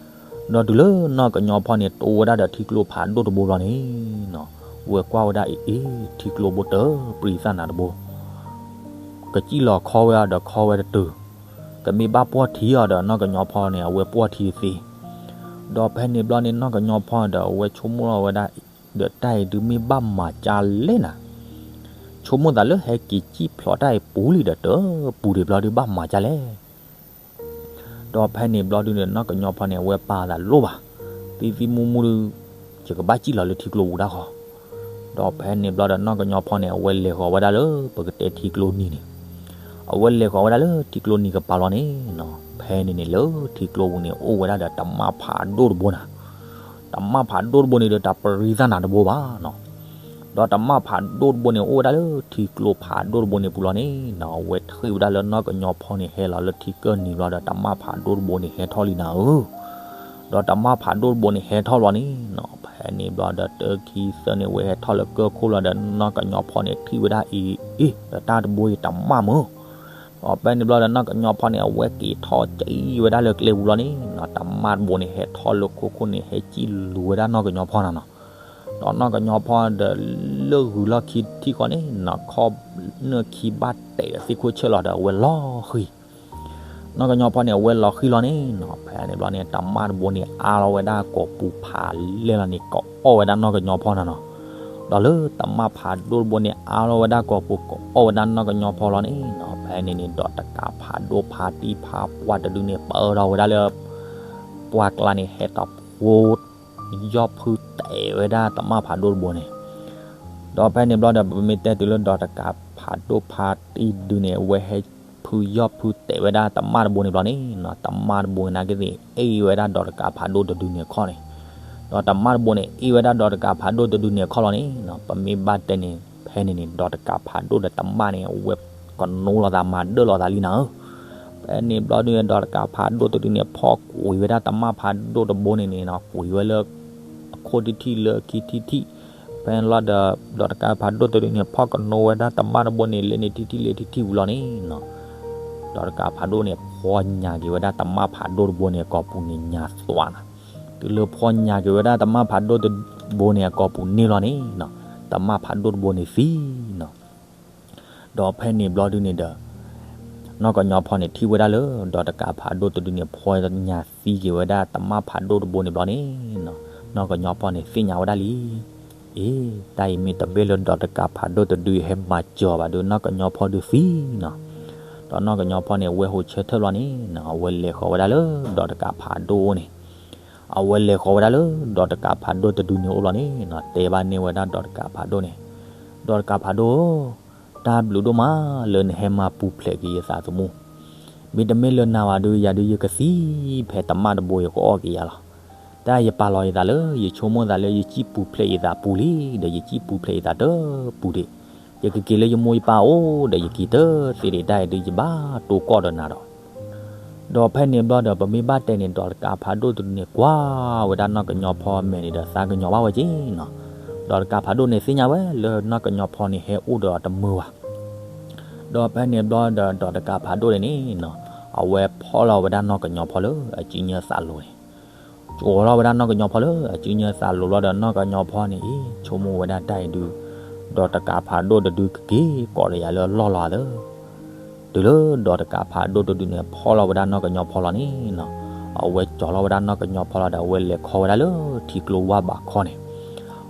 ဒီးတုၤလၢနီၢ်ကညီဖီန့ၣ် တိဝဲဒၣ်ဒီးထံကျိဖးဒိၣ်တဘိဘျီန့ၣ်နီၤ, ဝဲကွၢ်ဝဲဒၣ်အံၤ အ့ ထံကျိဘိတပြံသၣ်နၤတဘိ, ကစံၣ်လီၤခီဝဲအီၤဒီးခီဝဲတတုၤ, ကမ့ၢ်ဘၣ်ပှီၢ်ထံအီၤဒီး နီၢ်ကညီဖီန့ၣ် အဝဲပှီၢ်ထံတသ့. ဒီးဖဲန့ၣ်ဘျီန့ၣ် နီၢ်ကညီဖီဒီး အဝဲဆိကမိၣ်လီၤဝဲဒၣ်, ဒီးတၢ်အံၤဒုးမ့ၢ်ဘၣ်မၤကၢ်လဲၣ်နၤ, ဆိကမိၣ်သးလၢဟဲက့ၤစံၣ်ဖျိးတၢ်အံၤပူၤလံဒီး တပူၤဒံးဘျီဒုးဘၣ်မၤကၢ်လဲၣ် ဒီးဖဲန့ၣ်ဘျီဒုန့ၣ် နီၢ်ကညီဖီန့ၣ် အဝဲပာ်သးလိၣ်ဘၣ်, သံသံမူမူဒုး ယကဘၣ်စံၣ်လီၤလၢထံကျိပူၤတၢ်ဃီ. ဒီးဖဲန့ၣ်ဘျီဒီး နီၢ်ကညီဖီန့ၣ် အဝဲလဲၤဃီၤဝဲဒၣ်လၢ ပကတဲထံကျိနံၤန့ၣ်, အဝဲလဲၤဃီၤဝဲဒၣ်လၢထံကျိနံၤကပၤလီၤန့ၣ်နီၤ, ဖဲန့ၣ်န့ၣ်လၢထံကျိပူၤန့ၣ် အိၣ်ဝဲဒၣ်ဒီးတမၣ်ဖးဒိၣ်တဘိနၤ, တမၣ်ဖးဒိၣ်တဘိန့ၣ်ဒီး တပြံသၣ်နၤတဘိဘၣ်နီၤ. ဒီးတမၣ်ဖးဒိၣ်တဘိန့ၣ် အိၣ်ဝဲဒၣ်လၢထံကျိဖးဒိၣ်တဘိန့ၣ်ပူၤလီၤန့ၣ်နီၤ, အဝဲထံၣ်ဝဲဒၣ်လၢနီၢ်ကညီဖီန့ၣ် ဟဲလီၤလၢထံကၢၢ်နံၤဘျီဒီး တမၣ်ဖးဒိၣ်တဘိန့ၣ် ဟဲထီၣ်လံနၤဧၢ. ဒီးတမၣ်ဖးဒိၣ်တဘိန့ၣ် ဟဲထီၣ်လီၤန့ၣ်နီၤ, ဖဲန့ၣ်ဘျီဒီး တၢခံသၢန့ၣ် ဝဲဟဲထီၣ်လၢကၢၢ်ခိၣ်လီၤဒီး နီၢ်ကညီဖီန့ၣ် ထံၣ်ဝဲဒၣ်အံၤ အ့ ဒီးတၢ်တဘိအံၤတမၣ်မုၢ် ဒီးဖဲန့ၣ်ဘျီဒီး နီၢ်ကညီဖီန့ၣ် အဝဲက့ၤထီၣ်ကံဝဲဒၣ်လၢကျဲပူၤလီၤန့ၣ်နီၤ, တမၣ်တဘိန့ၣ် ဟဲထီၣ်လၢခိခိၣ်န့ၣ် ဟဲစံၣ်လူၤဝဲဒၣ်နီၢ်ကညီဖီနၤနီၤ. ဒီးနီၢ်ကညီဖီဒီး လၢဂုၤလီၢ်ခံထံၣ်ဃီန့ၣ်နီၤ, ခီၣ်နၢၣ်ခံဘၣ်တဲာ်ဒီးသ့ၣ်ခိၣ်ဆၢၣ်လီၤဒီး အဝဲလီၤဃံၤ နီၢ်ကညီဖီန့ၣ် အဝဲလီၤဃံၤလီၤန့ၣ်နီၤ, ဖဲန့ၣ်ဘျီန့ၣ် တမၣ်တဘိန့ၣ် အါလီၤဝဲဒၣ်ကိာ်ပူၤဖးလဲၢ်လီၤန့ၣ် ကအီၣ်ဝဲဒၣ်နီၢ်ကညီဖီနၤနီၤ. ဒီးလၢတမၣ်ဖးဒိၣ်တဘိန့ၣ် အါလီၤဝဲဒၣ်ကိာ်ပူၤ ကအီၣ်ဝဲဒၣ်နီၢ်ကညီဖီလီၤန့ၣ်နီၤ, ဖဲန့ၣ်န့ၣ် ဒီးတကးဖးဒိၣ်ဖါတံၢ်ဖါပှၢ်တဒုန့ၣ် ပၢထီၣ်ဝဲဒၣ်လၢ ပှၢ်ကျါန့ၣ် ဟဲတီၤဖိ ယီၢ်ဖုတဲာ်ဝဲဒၣ်တမၣ်ဖးဒိၣ်တဘိန့ၣ် ဒီးဖဲန့ၣ်ဘျီဒီး ပမ့ၢ်တဲတုၤလၢဒီးတကးဖးဒိၣ်ဖါတံၢ်တဒုန့ၣ် အဝဲဟဲဖုယီၢ်ဖုတဲာ်ဝဲဒၣ်တမၣ်တဘိန့ၣ်ဘျီန့ၣ်နီၤ, တမၣ်တဘိန့ၣ်ကသ့ၣ် အ့ၣ်ဝဲဒၣ်ဒီးတကးဖးဒိၣ်တဒုန့ၣ်အခီၣ်န့ၣ်, ဒီးတမၣ်တဘိန့ၣ် အ့ၣ်ဝဲဒၣ်ဒီးတကးဖးဒိၣ်တဒုန့ၣ်အခီၣ်လီၤန့ၣ်နီၤ, ပမ့ၢ်ဘၣ်တဲန့ၣ် ဖဲန့ၣ်န့ၣ် ဒီးတကးဖးဒိၣ်ဒီးတမၣ်န့ၣ် အဝဲကနိလီၤသးမၤဒၢၣ်လီၤသးလံနၤဧၢ. ဖဲန့ၣ်ဘျီဒုန့ၣ် ဒီးတကးဖးဒိၣ်တဒုန့ၣ် ဖီၣ်ကွံာ်ဝဲဒၣ်တမၣ်ဖးဒိၣ်တဘိန့ၣ်န့ၣ်နီၤ, ကွံာ်ဝဲလၢ အခိၣ်ထံထံၣ်လၢခံထံထံၣ်, ဖဲန့ၣ်လီၤဒီး ဒီးတကးဖးဒိၣ်တဒုန့ၣ် ဖီၣ်ကနိဝဲဒၣ်တမၣ်တဘိန့ၣ် လၢန့ၣ်ထံထံၣ်လၢထံထံၣ်ဝံၤလီၤန့ၣ်နီၤ, ဒီးတကးဖးဒိၣ်န့ၣ် ဖီၣ်ညါက့ၤဝဲဒၣ်တမၣ်ဖးဒိၣ်တဘိန့ၣ် အကိာ်ပူၤန့ၣ်ညါသွးနၤ, တုၤလၢဖီၣ်ညါက့ၤဝဲဒၣ်တမၣ်ဖးဒိၣ်တဘိန့ၣ် အကိာ်ပူၤန့ၢ်လီၤန့ၣ်နီၤ, တမၣ်ဖးဒိၣ်တဘိန့ၣ်သံနီၤ. ဒီးဖဲန့ၣ်ဘျီဒုန့ၣ်ဒီး နီၢ်ကညီဖီန့ၣ် ထံၣ်ဝဲဒၣ်လၢ ဒီးတကးဖးဒိၣ်တဒုန့ၣ် ဖီၣ်ညါသံက့ၤဝဲဒၣ်တမၣ်ဖးဒိၣ်တဘိန့ၣ်ဘျီန့ၣ်နီၤ, နီၢ်ကညီဖီန့ၣ် သ့ၣ်ညါဝဲဒၣ်လံ, အ့ တၢ်အံၤမ့ၢ်တမ့ၢ်လၢဒီးတကးဖးဒိၣ်တဒုဟဲမၤစၢၤဘၣ်ဒီး နီၢ်ကညီဖီဒုသံနီၤ. ဒီးနီၢ်ကညီဖီန့ၣ် အဝဲဟိးဆၢထၢၣ်လီၤန့ၣ်နီၤ, အဝဲလဲၤဃီၤဝဲဒၣ်လၢဒီးတကးဖးဒိၣ်န့ၣ်, အဝဲလဲၤဃီၤဝဲဒၣ်လၢ ဒီးတကးဖးဒိၣ်တဒုန့ၣ်အိၣ်လီၤန့ၣ်နီၤ, တဲဘၣ်န့ၢ်ဝဲဒၣ်ဒီးတကးဖးဒိၣ်န့ၣ်, ဒီးတကးဖးဒိၣ်ဧၢ, တၢ်ဘျုးဒိၣ်မးလၢနဟဲမၤပူၤဖျဲးက့ၤယသးသမူ, မ့တမ့ၢ်လၢနၤဘၣ်ဒီး ယၤဒုးယကသံဖဲတမၣ်တဘိအံၤကအီၣ်က့ၤယၤလီၤ. တၢ်ယပာ်လီၤယသးလၢ ယဆိကမိၣ်သးလၢယစံၣ်ပူၤဖျဲးယသးပူၤလံ, ဒီးယစံၣ်ပူၤဖျဲးယသးတပူၤဒံး, ယကက့ၤလၢယမိၢ်ယပၢ်အိၣ်ဒီးယက့ၤတသ့ဒံး, တၢ်အံၤဒုးယဘၣ်တိၢ်ကီၢ်ဒီးနၤဒီး ဒီးဖဲန့ၣ်ဘျီဒီး ပမ့ၢ်ဘၣ်တဲန့ၣ် ဒီးတကးဖးဒိၣ်တဒုန့ၣ် ကွၢ်ဝဲဒၣ်နီၢ်ကညီဖီအမဲာ်န့ၣ်ဒီး သးကညီၤဘၣ်ဝဲက့နီၤ. ဒီးတကးဖးဒိၣ်န့ၣ် သ့ၣ်ညါဝဲလၢနီၢ်ကညီဖီန့ၣ် ဟဲအိၣ်ဒီးတမုာ်ဘၣ်. ဒီးဖဲန့ၣ်ဘျီဒီး ဒီးတကးဖးဒိၣ်န့ၣ်န့ၣ်နီၤ, အဝဲဖီၣ်လီၤဝဲဒၣ်နီၢ်ကညီဖီလၢအစုညါသးလိၤန့ၣ် ကၠီၤလီၤဝဲဒၣ်နီၢ်ကညီဖီလၢအစုညါသးလိၤလီၤဒီး နီၢ်ကညီဖီန့ၣ် အ့ ဆိကမိၣ်ဝဲဒၣ်တၢ်အံၤဒုး ဒီးတကးဖးဒိၣ်တဒုကက့ၤကိးဒီးယၤလၢအလီၢ်လီၤသၢ တုၤလၢဒီးတကးဖးဒိၣ်တဒုန့ၣ် ဖီၣ်လီၤဝဲဒၣ်နီၢ်ကညီဖီလီၤန့ၣ်နီၤ, အဝဲကၠီၤလီၤဝဲဒၣ်နီၢ်ကညီဖီလီၤဒီး အဝဲလဲၤခီဝဲဒၣ်လၢထံကျိဝၢ်ဘးခီန့ၣ်,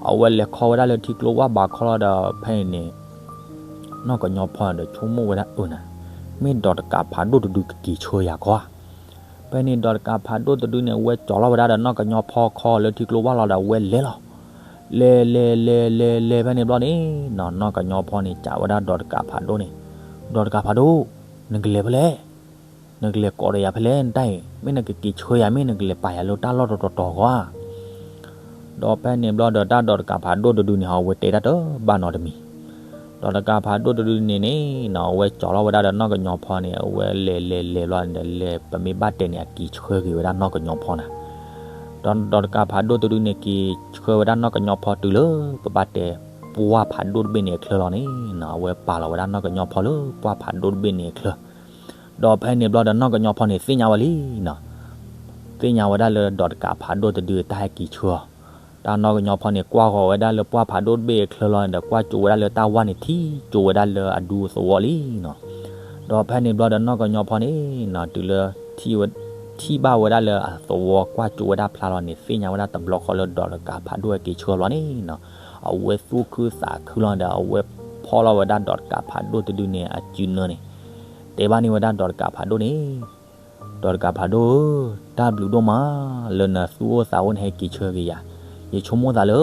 အဝဲလဲၤခီဝဲဒၣ်လၢထံကျိဝၢ်ဘးခီလီၤဒီး ဖဲအံၤန့ၣ် နီၢ်ကညီဖီဒီးဆိကမိၣ်ဝဲဒၣ်အၢနၤ, မ့ၢ်ဒီးတကးဖးဒိၣ်တဒုကက့ၤဆှၢယၤခီဧါ. ဖဲန့ၣ်ဒီးတကးဖးဒိၣ်တဒုန့ၣ် အဝဲကၠီၤလီၤဝဲဒၣ်ဒီးနီၢ်ကညီဖီခီလၢထံကျိဝၢ်လီၤဒီး အဝဲလဲၤလီၤ. လဲၤ လဲၤ လဲၤ လဲၤ လဲၤ ဖဲန့ၣ်ဘျီန့ၣ်နီၤ, နီၢ်ကညီဖီန့ၣ် ကးဝဲဒၣ်ဒီးတကးဖးဒိၣ်န့ၣ်, ဒီးတကးဖးဒိၣ်, နကလဲၤဖဲလဲၣ်, နကလဲၤကိးဒီးယၤဖဲလဲၣ် နတၢ်အံၤ, မ့ၢ်နကက့ၤဆှၢယၤ မ့ၢ်နကလဲၤပာ်ယၤလၢတၢ်လီၢ်တတီၤတီၤဂီၢ်ဧါ. ဒီးဖဲန့ၣ်ဘျီဒီး တၢ်ဒီးတကးဖးဒိၣ်တဒုန့ၣ် အဝဲတဲတၢ်တဘၣ်နီတမံၤ. ဒီးတကးဖးဒိၣ်တဒုန့ၣ်န့ၣ်နီၤ အဝဲကၠီၤလီၤဝဲဒၣ်ဒီးနီၢ်ကညီဖီန့ၣ် အဝဲလဲၤလဲၤလဲၤဘျီန့ၣ်ဒီး လဲၤပမ့ၢ်ဘၣ်တဲန့ၣ် အက့ၤဆှၢက့ၤဝဲဒၣ်နီၢ်ကညီဖီနၤ. ဒီး ဒီးတကးဖးဒိၣ်တဒုန့ၣ် က့ၤဆှၢဝဲဒၣ်နီၢ်ကညီဖီတုၤလၢ ပဘၣ်တဲပှၢ်ဖးဒိၣ်တဘ့ၣ်န့ၣ်အချၢလီၤန့ၣ်နီၤ, အဝဲပာ်လီၤဝဲဒၣ်နီၢ်ကညီဖီလၢပှၢ်ဖးဒိၣ်တဘ့ၣ်န့ၣ်အချၢ ဒီးဖဲန့ၣ်ဘျီဒီးနီၢ်ကညီဖီန့ၣ်သ့ၣ်ညါဝဲလံနီၤ, သ့ၣ်ညါဝဲဒၣ်လၢဒီးတကးဖးဒိၣ်တဒုတၢ်ဟဲက့ၤဆှၢအီၤ, တၢ်နီၢ်ကညီဖီန့ၣ် ကွၢ်ဃီၤဝဲဒၣ်လၢပှၢ်ဖးဒိၣ်တဘ့ၣ်အချၢလီၤန့ၣ်ဒီး ကွၢ်ကၠိဝဲဒၣ်လၢတၢ်ဝၢ်န့ၣ်ထံၣ်ကၠိဝဲဒၣ်လၢအဒူသဝီလံနီၤ. ဒီးဖဲန့ၣ်ဘျီဒီးနီၢ်ကညီဖီန့ၣ်နီၤ တုၤလၢ ထံၣ်ဘၣ်ဝဲဒၣ်လၢအသဝီကွၢ်ကၠိဝဲဒၣ်ဖျါလီၤန့ၣ် သ့ၣ်ညါဝဲဒၣ်တဘျီဃီလၢဒီးတကးဖးဒိၣ်ဟဲက့ၤဆှၢလီၤန့ၣ်နီၤ, အဝဲသူၣ်ခုသးခုလီၤဒီး အဝဲဖီၣ်လီၤဝဲဒၣ်ဒီးတကးဖးဒိၣ်တဒုန့ၣ်အစုနၢန့ၣ်, တဲဘၣ်န့ၢ်ဝဲဒၣ်ဒီးတကးဖးဒိၣ်န့ၣ် ဒီးတကးဖးဒိၣ်ဧၢ, တၢ်ဘျုးဒိၣ်မး လၢနသူၣ်အိၣ်သးအိၣ်နဟဲက့ၤဆှၢက့ၤယၤ, ယဆိကမိၣ်သးလၢ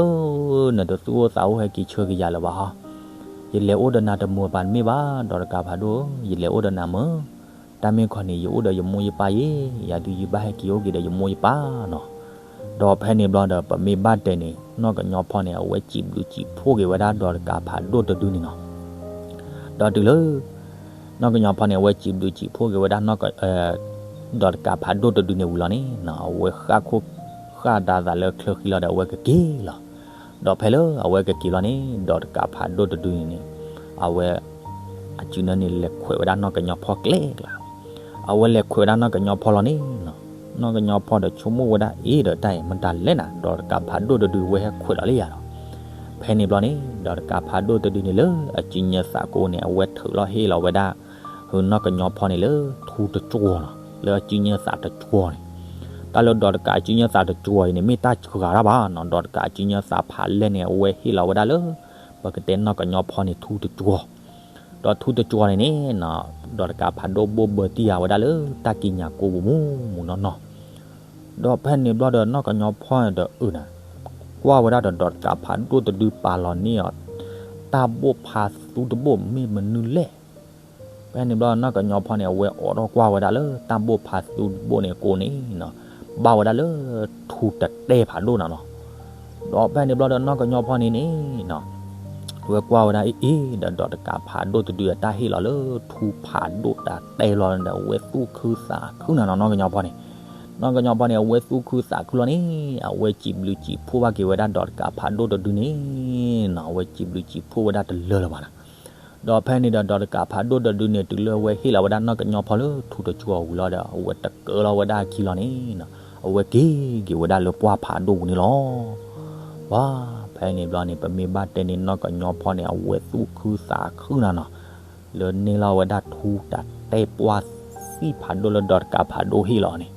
နတသူၣ်အိၣ်သးအိၣ်ဟဲက့ၤဆှၢက့ၤယၤလၢၤဘၣ်ဟီ, ယလဲၤအိၣ်ဒီးနၤတမုာ်ဘၣ်တမ့ၢ်ဘၣ် ဒီးတကးဖးဒိၣ်ဧၢ, ယလဲၤအိၣ်ဒီးနၤမုာ်, တၢ်မ့ၢ်ခီန့ၣ် ယအိၣ်ဒီးယမိၢ်ယပၢ်ယဲ, ယၤဒုးယဘၣ်ဟဲက့ၤအိၣ်က့ၤဒီးယမိၢ်ယပၢ်နီၤ. ဒီးဖဲန့ၣ်ဘျီဒီး ပမ့ၢ်ဘၣ်တဲန့ၣ် နီၢ်ကညီဖီန့ၣ် အဝဲစံးဘျုးစံးဖှိၣ်က့ၤဝဲဒၣ်ဒီးတကးဖးဒိၣ်တဒုန့ၣ်နီၤ. ဒီးတုၤလၢ နီၢ်ကညီဖီန့ၣ် အဝဲစံးဘျုးစံးဖှိၣ်က့ၤဝဲဒၣ် ဒီးတကးဖးဒိၣ်တဒုန့ၣ်ဝံၤလီၤန့ၣ်နီၤ, အဝဲဃၣ်ခိၣ်ဃၣ်ဒါသးလၢချၢဃံလီၤဒီး အဝဲကက့ၤလီၤ. ဒီးဖဲလၢအဝဲကက့ၤလီၤန့ၣ် ဒီးတကးဖးဒိၣ်တဒုန့ၣ်န့ၣ် အဝဲ အစုန့ၣ်န့ၣ် လဲၤခွဲးဝဲဒၣ်နီၢ်ကညီဖီကျဲကျါ. အဝဲလဲၤခွဲးဝဲဒၣ်နီၢ်ကညီဖီလီၤန့ၣ်နီၤ, နီၢ်ကညီဖီဒီးဆိကမိၣ်ဝဲဒၣ် အ့ ဒီးတၢ်အံၤ မတၤလဲၣ်နၤ, ဒီးတကးဖးဒိၣ်တဒုဝဲဟဲခွဲးလီၤလံယၤဒီး. ဖဲန့ၣ်ဘျီန့ၣ် ဒီးတကးဖးဒိၣ်တဒုန့ၣ်လၢအစုညါသးကိးန့ၣ် အဝဲထုးလီၤဟ့ၣ်လီၤဝဲဒၣ် ဟၢနီၢ်ကညီဖီန့ၣ်လၢထူတကၠီၤနီၤ, လၢအစုညါသးတကၠီၤန့ၣ်. တၢ်လၢဒီးတကးစုညါသးတကၠီၤအံၤန့ၣ် မ့ၢ်တၢ်စှၤတၢ်ဘၣ်နီၤ, ဒီးတကးစုညါသးဖးလဲၢ်န့ၣ် အဝဲဟ့ၣ်လီၤဝဲဒၣ်လၢ ပကတဲနီၢ်ကညီဖီန့ၣ်ထူတကၠီၤ. ဒီးထူတကၠီၤန့ၣ်န့ၣ်နီၤ, ဒီးတကးဖးဒိၣ်ဘိၣ်ဘၢတံၢ်ဃာ်ဝဲဒၣ်လၢတၢ်ကံးညာ်ကိးပူၤမူးမူးနီၢ်နီၢ်. ဒီးဖဲန့ၣ်ဘျီဒီးနီၢ်ကညီဖီဒီးအုၣ်နၤ ကွၢ်ဝဲဒၣ်ဒီး ဒီးတကးဖးဒိၣ်တဒုပာ်လီၤန့ၢ်အီၤ တၢ်ဘိၣ်ဖးသူတဘိၣ်မ့ၢ်မနုၤလဲၣ်. ဖဲန့ၣ်ဘျီနီၢ်ကညီဖီန့ၣ် အဝဲအိးထီၣ်ကွၢ်ဝဲဒၣ်လၢတၢ်ဘိၣ်ဖးသူတဘိၣ်န့ၣ်ကိးန့ၣ်နီၤ, ဘၣ်ဝဲဒၣ်လၢထူတတဲဖးဒိၣ်နၤနီၤ. ဒီးဖဲန့ၣ်ဘျီဒီးနီၢ်ကညီဖီန့ၣ်န့ၣ်နီၤ အဝဲကွၢ်ဝဲဒၣ်အ့ၣ်အ့ၣ်ဒီး ဒီးတကးဖးဒိၣ်တဒုအတၢ်ဟ့ၣ်လီၤလၢထူဖးဒိၣ်တၢ်တဲလီၤဒီး အဝဲသူၣ်ခုသးခုနၤနီၤ နီၢ်ကညီဖီန့ၣ်. နီၢ်ကညီဖီန့ၣ် အဝဲသူၣ်ခုသးခုလီၤန့ၣ် အဝဲစံးဘျုးစံးဖှိၣ်ဘၣ်က့ၤဝဲဒၣ်ဒီးတကးဖးဒိၣ်တဒုန့ၣ်နီၤ, အဝဲစံးဘျုးစံးဖှိၣ်ဝဲဒၣ်တလၢာ်လၢၤဘၣ်နၤ. ဒီးဖဲန့ၣ်ဒီး ဒီးတကးဖးဒိၣ်တဒုန့ၣ် တုၤလၢအဝဲဟ့ၣ်လီၤဝဲဒၣ်နီၢ်ကညီဖီလၢထူတကၠီၤဝံၤလီၤဒီး အဝဲတကၢလီၤဝဲဒၣ်အခံလီၤန့ၣ်နီၤ, အဝဲက့ၤက့ၤဝဲဒၣ်လၢပှၢ်ဖးဒိၣ်ပူၤန့ၣ်လီၤ. ပှၤ ဖဲန့ၣ်ဘျီန့ၣ် ပမ့ၢ်ဘၣ်တဲန့ၣ် နီၢ်ကညီဖီန့ၣ် အဝဲသူၣ်ခုသးခုနၤနီၤ လၢန့ၢ်လီၤဝဲဒၣ်ထူတၢ်တဲပှၢ်သံၣ်ဖးဒိၣ်လၢဒီးတကးဖးဒိၣ်ဟ့ၣ်လီၤန့ၣ်.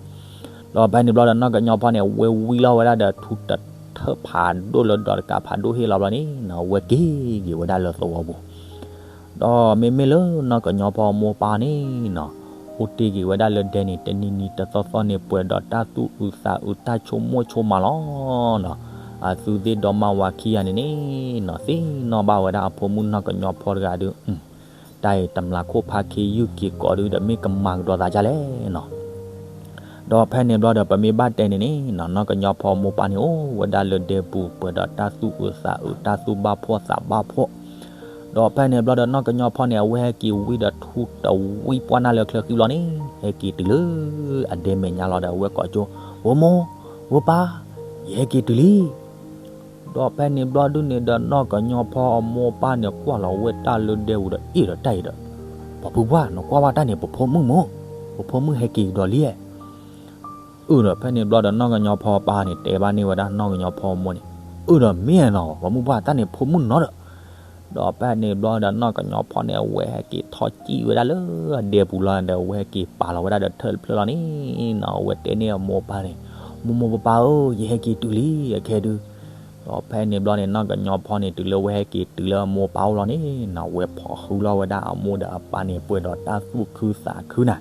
ဒီးဖဲန့ၣ်ဘျီဒီးနီၢ်ကညီဖီန့ၣ် အဝဲဝံလီၤဝဲဒၣ်ဒီးထူတထၢၣ်ဖးဒိၣ်လၢဒီးတကးဖးဒိၣ်ဟ့ၣ်လီၤဘျီန့ၣ်နီၤ အဝဲက့ၤက့ၤဝဲဒၣ်လၢသဝီပူၤ. ဒီးမ့မ့ၢ်လၢနီၢ်ကညီဖီအမိၢ်ပၢ်န့ၣ်နီၤ အိၣ်တ့ၢ်က့ၤဝဲဒၣ်လၢဒဲန့ၣ် တနံၤနံၤတသီသီန့ၣ် ပှဲၤဒီးတၢ်သူၣ်အုးသးအုး တၢ်ဆိကမိၣ်ဆိကမးလီၤနီၤ. အသုသ့ၣ်ဒီမါဝၤခံဂၤန့ၣ်န့ၣ်နီၤ သ့ၣ်နီၣ်ဘၣ်ဝဲဒၣ်အဖိမုၣ်နီၢ်ကညီဖီတဂၤဒုး တၢ်အံၤတမျးခိၣ်ဖါခ့ယုၢ်က့ၤကိးဒုးဒီး မ့ၢ်ကမၤကဒီးသးဒ်လဲၣ်နီၤ. ဒီးဖဲန့ၣ်ဘျီဒီး ပမ့ၢ်ဘၣ်တဲန့ၣ်န့ၣ်နီၤ နီၢ်ကညီဖီအမိၢ်ပၢ်န့ၣ် အိၣ်ဝဲဒၣ်လၢဒဲပူၤ ပှဲၤဒီးတၢ်သူၣ်အုးသးအုး တၢ်သူၣ်ဘၣ်ဖှီၣ်သးဘၣ်ဖှီၣ်. ဒီးဖဲန့ၣ်ဘျီဒီး နီၢ်ကညီဖီန့ၣ် အဝဲဟဲက့ၤဝံဒီးထူတဝံပှၢ်နၢ်လၢချၢဃံလီၤန့ၣ် ဟဲက့ၤတုၤလၢအဒဲမဲာ်ညါလီၤဒီး အဝဲကိးကၠိ ဝဲမိၢ် ဝဲပၢ် ယဟဲက့ၤတုၤလံ. ဒီးဖဲန့ၣ်ဘျီဒုးန့ၣ်ဒီး နီၢ်ကညီဖီအမိၢ်အပၢ်န့ၣ် ကွၢ်လီၤဝဲတၢ်လၢဒဲပူၤဒီး အ့ၣ်ဒီးတၢ်အံၤဒီး ပှၤဖုပှၢ် နကွၢ်ဘၣ်တၢ်န့ၣ် ပဖိမုၣ်မိၢ်, ပဖိမုၣ်ဟဲက့ၤကဒီးလံ. အုဒီးဖဲန့ၣ်ဘျီဒီး နီၢ်ကညီဖီအပၢ်န့ၣ် တဲဘၣ်န့ၢ်ဝဲဒၣ်နီၢ်ကညီဖီအမိၢ်န့ၣ်, အုဒီးမ့ၢ်နီၤ ပှၤမုၢ်ပှၢ် တၢ်န့ၣ်ဖိမုၣ်နီၤဒီး ဒီးဖဲန့ၣ်ဘျီဒီး နီၢ်ကညီဖီန့ၣ် အဝဲဟဲက့ၤထီၣ်စံၣ်ဝဲဒၣ်လၢအဒဲပူၤလီၤဒီး အဝဲဟဲက့ၤပာ်လီၤဝဲဒၣ်ဒီးထၢၣ်တဖျၢၣ်လီၤန့ၣ်နီၤ, အဝဲတဲန့ၢ်အမိၢ်အပၢ်န့ၣ်, မိၢ်မိၢ်ပၢ်ပၢ်ဧၢ, ယဟဲက့ၤတုၤလံအခဲဒုး. ဒီးဖဲန့ၣ်ဘျီန့ၣ် နီၢ်ကညီဖီန့ၣ် တုၤလၢအဝဲဟဲက့ၤတုၤလၢအမိၢ်အပၢ်အိၣ်လီၤန့ၣ်နီၤ, အဝဲဖီၣ်ဃုလီၤဝဲဒၣ်အမိၢ်ဒီးအပၢ်န့ၣ် ပှဲၤဒီးတၢ်သူၣ်ခုသးခုနၤ.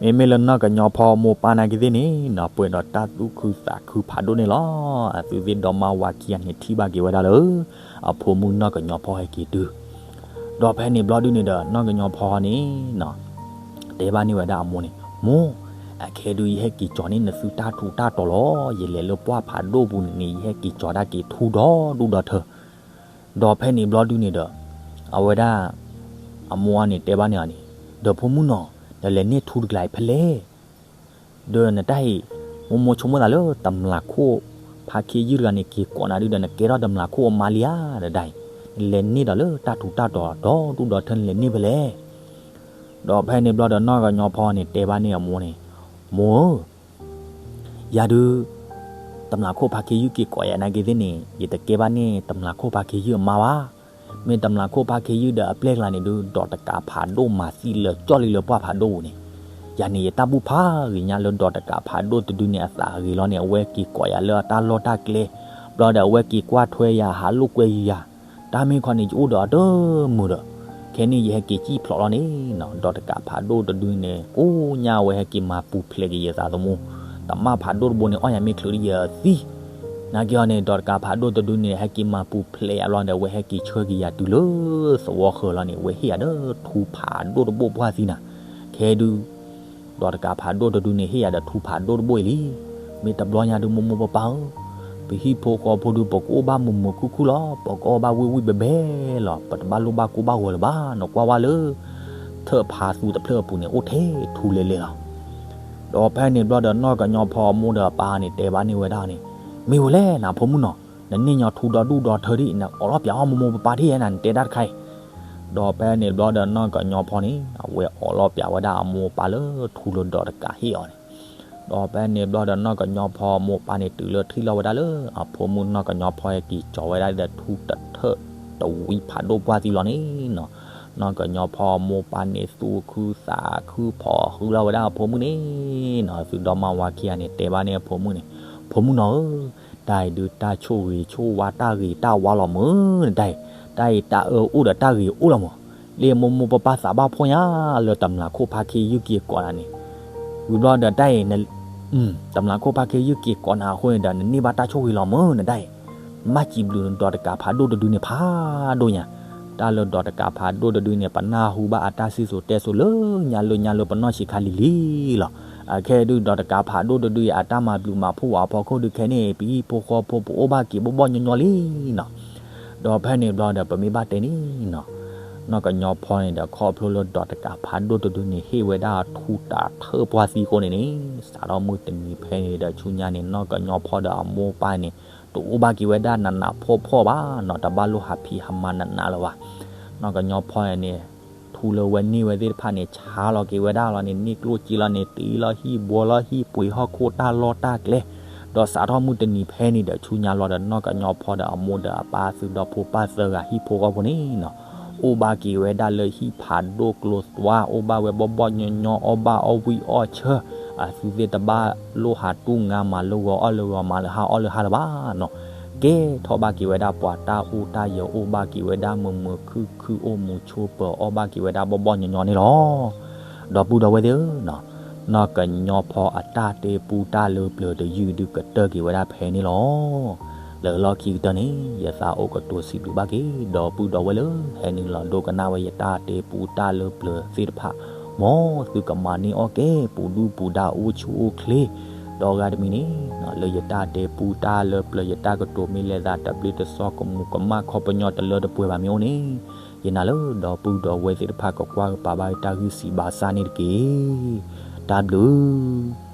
မ့မ့ၢ်လၢနီၢ်ကညီဖီအမိၢ်အပၢ်နာ်က့သ့ၣ်န့ၣ်နီၤ ပှဲၤဒီးတၢ်သူၣ်ခုသးခုဖးဒိၣ်န့ၣ်လီၤ. အသုသ့ၣ်ဒီမါဝၤခံဂၤန့ၣ် ထံၣ်ဘၣ်က့ၤဝဲဒၣ်လၢ အဖိမုၣ်နီၢ်ကညီဖီဟဲက့ၤတုၤ ဒီးဖဲန့ၣ်ဘျီဒုးန့ၣ်ဒီး နီၢ်ကညီဖီန့ၣ်နီၤ တဲဘၣ်န့ၢ်ဝဲဒၣ်အမိၢ်န့ၣ်, မိၢ်, အခဲဒုး ယဟဲက့ၤကၠီၤန့ၢ်နသုတၢ်ထူးတၢ်တီၤလီၤ. ယလဲၤလၢပှၢ်ဖးဒိၣ်ပူၤန့ၣ်န့ၣ် ယဟဲက့ၤကၠီၤဒၣ်က့ၤထူဒီဒူၣ်ဒီထၢ. ဒီးဖဲန့ၣ်ဘျီဒုးန့ၣ်ဒီး အဝဲဒၣ် အမိၢ်န့ၣ်တဲဘၣ်န့ၢ်အီၤန့ၣ်, ဒီးဖိမုၣ်နီၤ, နလဲၤန့ၢ်ထူတကျါအံၤဖဲလဲၣ်. ဒီးနတၢ်အံၤ မိၢ်မိၢ်ဆိကမိၣ်သးလၢတမျးခိၣ်ဖါခ့ယုၢ်တဂၤန့ၣ် က့ၤကိးနၤဒုးဒီး နကဲထီၣ်တမျးခိၣ်အမါလံဧါ တဒၣ်အံၤ, နလဲၤန့ၢ်ဒီးလၢတၢ်ထူးတၢ်တီၤဒီဒူၣ်ဒီထၢ နလဲၤန့ၢ်ဖဲလဲၣ်. ဒီးဖဲန့ၣ်ဘျီဒီး နီၢ်ကညီဖီန့ၣ် တဲဘၣ်န့ၢ်အမိၢ်န့ၣ်, မိၢ်ဧၢ, ယၤဒုး တမျးခိၣ်ဖါခ့ယုၢ်က့ၤကိးယၤနာ်က့သ့ၣ်န့ၣ် ယတကဲဘၣ်န့ၢ်တမျးခိၣ်ဖါခ့ယုၢ်အမါဘၣ်. မ့ၢ်တမျးခိၣ်ဖါခ့ယုၢ်ဒီးအပျဲၢ်ကျါန့ၣ်ဒုး ဒီးတကးဖးဒိၣ်မၤသံလၢာ်ကၠီၣ်လံလၢပှၢ်ဖးဒိၣ်ပူၤန့ၣ်, ယၤန့ၣ် ယတၢ်ဘူၣ်ဖးဂ့ၤညါလၢဒီးတကးဖးဒိၣ်တဒုန့ၣ် အသးဂ့ၤလီၤန့ၣ် အဝဲက့ၤကိးယၤလၢအတၢ်လီၢ်တၢ်ကျဲ, ဘျီဒီးအဝဲက့ၤကွၢ်ထွဲယၤ ဟးလိာ်ကွဲယၤ, တၢ်မ့ၢ်ခီန့ၣ် ယအိၣ်ဒီးအတမုာ်ဒီး, ခဲန့ၣ်ယဟဲက့ၤစံၣ်ဖျိးလီၤန့ၣ်နီၤ, ဒီးတကးဖးဒိၣ်တဒုန့ၣ် ကိးညါအဝဲဟဲက့ၤမၤပူၤဖျဲးက့ၤယသးသမူ, တမၣ်ဖးဒိၣ်တဘိန့ၣ် အီၣ်ယၤမ့ၢ်ချုးဒီးယသံ နာ်က့အီၤန့ၣ် ဒီးတကးဖးဒိၣ်တဒုန့ၣ် ဟဲက့ၤမၤပူၤဖျဲးယၤဘျီဒီး အဝဲဟဲက့ၤဆှၢက့ၤယၤတုၤလၢသဝီဃၢၤလီၤန့ၣ် အဝဲဟ့ၣ်ယၤဒီးထူဖးဒိၣ်တဘိၣ်ပှၢ်သံနၤ, ခဲဒုး ဒီးတကးဖးဒိၣ်တဒုန့ၣ် ဟ့ၣ်ယၤဒီးထူဖးဒိၣ်တဘိၣ်အံၤလံ. မ့ၢ်တဘျီညါဒုးမိၢ်မိၢ်ပၢ်ပၢ်ဧၢ, ပဟံၣ်ဖိဃီဖိဒုး ပကအိၣ်ဘၣ်မုာ်မုာ်ခုၣ်ခုၣ်လီၤ, ပကအိၣ်ဘၣ်ဝံၣ်ဝံၣ်ဘဲဘဲလီၤ, ပတဘၣ်လိၣ်ဘၣ်ကိၢ်ဘၣ်ဂီၤလၢၤဘၣ်, နကွၢ်ဝဲလၢ ထၢၣ်ဖးသူတဖျၢၣ်အပူၤန့ၣ် အိၣ်ထဲထူလဲၤလဲၤလီၤ. ဒီးဖဲန့ၣ်ဘျီဒီး နီၢ်ကညီဖီအမိၢ်ဒီးအပၢ်န့ၣ် တဲဘၣ်န့ၢ်ဝဲဒၣ်န့ၣ်, မ့ၢ်ဝဲလဲၣ် နဖိမုၣ်နီၤ, နန့ၢ်ညီထူဒီဒူၣ်ဒီထၢဒံး နအိးလီၤပၠးအီၣ်မိၢ်မိၢ်ပၢ်ပၢ်ထံၣ်ဧါ, နတဲတၢ်တခါအံၤ. ဒီးဖဲန့ၣ်ဘျီဒီး နီၢ်ကညီဖီန့ၣ် အဝဲအိးလီၤပၠးဝဲဒၣ်အမိၢ်အပၢ်လၢထူလၢဒီးတကးဟ့ၣ်အီၤန့ၣ်. ဒီးဖဲန့ၣ်ဘျီဒီး နီၢ်ကညီဖီအမိၢ်အပၢ်န့ၣ် တုၤလၢထံၣ်လီၤဝဲဒၣ်လၢ အဖိမုၣ်နီၢ်ကညီဖီဟဲက့ၤကၠီၤဝဲဒၣ်ဒီးထူတထၢၣ်တဝံဖးဒိၣ်ပှၢ်သံလီၤန့ၣ်နီၤ, နီၢ်ကညီဖီအမိၢ်အပၢ်န့ၣ် သူၣ်ခုသးခုဖီၣ်ဃုလီၤဝဲဒၣ်အဖိမုၣ်န့ၣ်နီၤ, သုဒီမါဝၤခံဂၤန့ၣ် တဲဘၣ်န့ၢ်အဖိမုၣ်န့ၣ်, ဖိမုၣ်နီၤဧၢ, တၢ်အံၤဒုးတၢ်ဆိၣ်ဂ့ၤဆိၣ်ဝါ တၢ်ဂ့ၤတၢ်ဝါလီၤမၢ်နတၢ်အံၤ, တၢ်အံၤတၢ်အၢအိၣ်ဒီးတၢ်ဂ့ၤအိၣ်လီၤမၢ်, လၢမိၢ်မိၢ်ပၢ်ပၢ်သးဘၣ်ဖှီၣ်ညါလၢတမျးခိၣ်ဖါခ့ယုၢ်က့ၤကိးနၤန့ၣ်, ဝံၤဘျီဒီးတၢ်အံၤ တမျးခိၣ်ဖါခ့ယုၢ်က့ၤကိးနၤအဃိန့ၣ်ဒီး နန့ၢ်ဘၣ်တၢ်ဆိၣ်ဂ့ၤလီၤမၢ်နတၢ်အံၤ, မၤစံးဘျုးနဒီးတကးဖးဒိၣ်တဒုန့ၣ်ဖးဒိၣ်ညါ, တၢ်လၢဒီးတကးဖးဒိၣ်တဒုန့ၣ် ပနၢ်ဟူဘၣ်အတၢ်စံၣ်စိၤတဲစိၤလၢညါလၢညါလၢပနီၢ်ဆံးခါလံၤလံၤလီၤ. အခဲဒုးဒီးတကးဖးဒိၣ်တဒုအံၤ အတၢ်မၤဘျုးမၤဖှိၣ်ဝဲအဖီခိၣ်ဒုးခဲန့ၣ် ပဟံၣ်ဖိဃီဖိပအိၣ်ဘၣ်က့ၤဘီၣ်ဘီၣ်ညီညီလံနီၤ. ဒီးဖဲန့ၣ်ဘျီဒီး ပမ့ၢ်ဘၣ်တဲန့ၣ်နီၤ, နီၢ်ကညီဖီန့ၣ်ဒီး ခီဖျိလၢဒီးတကးဖးဒိၣ်တဒုန့ၣ် ဟ့ၣ်ဝဲဒၣ်ထူတထၢၣ်ပှၢ်သံအဃိန့ၣ်န့ၣ်, စးထီၣ်မုၢ်တနံၤဖဲန့ၣ်ဒီးဆူညါန့ၣ် နီၢ်ကညီဖီဒီးအမိၢ်အပၢ်န့ၣ် တအိၣ်ဘၣ်က့ၤဝဲဒၣ်နးနးဖှီၣ်ဖှီၣ်ဘၣ်နီၤ, တဘၣ်လိၣ်ဟးဖံးဟးမၤနးနးလၢၤဘၣ်. နီၢ်ကညီဖီန့ၣ် ထူလၢဝဲန့ၢ်ဝဲသ့ၣ်တဖၣ်န့ၣ် ဆါလီၤက့ၤဝဲဒၣ်လီၤန့ၣ် န့ၢ်ကျိၣ်စ့လီၤန့ၣ် တ့လီၤဟံၣ်ဘှီလီၤဟံၣ်ပှ့ၤဟီၣ်ခိၣ်တၢ်လီၢ်တၢ်ကျဲ, ဒီးစးထီၣ်မုၢ်တနံၤဖဲန့ၣ်ဒီးဆူညါလီၤဒီး နီၢ်ကညီဖီဒီးအမိၢ်ဒီးအပၢ်သုးဒီဖိပၢ်သၢဂၤဟံၣ်ဖိဃီဖိန့ၣ်နီၤ, အိၣ်ဘၣ်က့ၤဝဲဒၣ်လၢဟံၣ်ဖးဒိၣ်ကျိၤသွါ အိၣ်ဘၣ်ဝဲဘီၣ်ဘီၣ်ညီညီ အီၣ်ဘၣ်အီၣ်ဝံၣ်အီၣ်ဆၢ, အသုသ့ၣ်တဘၣ်လိၣ်ဟးတူၢ်ငါမၤလၢဂီၤအီၣ်လၢဂီၤမၤလၢဟါအီၣ်လၢဟါလၢၤဘၣ်နီၤ. ကဲထီၣ်ဘၣ်က့ၤဝဲဒၣ်ပှၤတၢ်အိၣ်တၢ်ယၢၤ အိၣ်ဘၣ်က့ၤဝဲဒၣ်မုာ်မုာ်ခုၣ်ခုၣ် အိၣ်မူဆိးပၢၤ အီၣ်ဘၣ်က့ၤဝဲဒၣ်ဘီၣ်ဘီၣ်ညီညီန့ၣ်လီၤ. ဒီပုၢ်ဒီဝဲၢ်သ့ၣ်ဧၢနီၤ, နီၢ်ကညီဖီအတၢ်တဲပူတၢ်လၢပျၢၤတယုၢ်ဒုးကတၢၢ်က့ၤဝဲဒၣ်ဖဲန့ၣ်လီၤ. လၢလီၢ်ခံကတၢၢ်န့ၣ် ယသးအိၣ်ကတိၤစံးဘျုးဘၣ်က့ၤ ဒီပုၢ်ဒီဝဲၢ်လၢ ဟဲနုာ်လီၤဒိကနၣ်ဝဲယတၢ်တဲပူတၢ်လၢပျၢၤသ့ၣ်တဖၣ်, မ်သုကမၤန့ၢ်အီၣ်ကဲ ပူၤဒူပူၤဒါအိၣ်ဆူၣ်အိၣ်ချ့, ဒီးဂၤတမံၤန့ၣ် လၢယတၢ်တဲပူတၢ်လၢပျၢၤ ယတၢ်ကတိၤမ့ၢ်လဲၤသးတဘျ့တစီ ကမူၤကမၣ် ခီပညီတလၢတပှဲၤဘၣ်မ့ၢ်အိၣ်န့ၣ်, ယနာ်လၢဒီပုၢ်ဒီဝဲၢ်သ့ၣ်တဖၣ် ကကွၢ်ကပာ်ဘၣ်ယတၢ်ဂုာ်စံးဘၣ်စၢ်န့ၣ်တက့ၢ်. တၢ်ဘျုး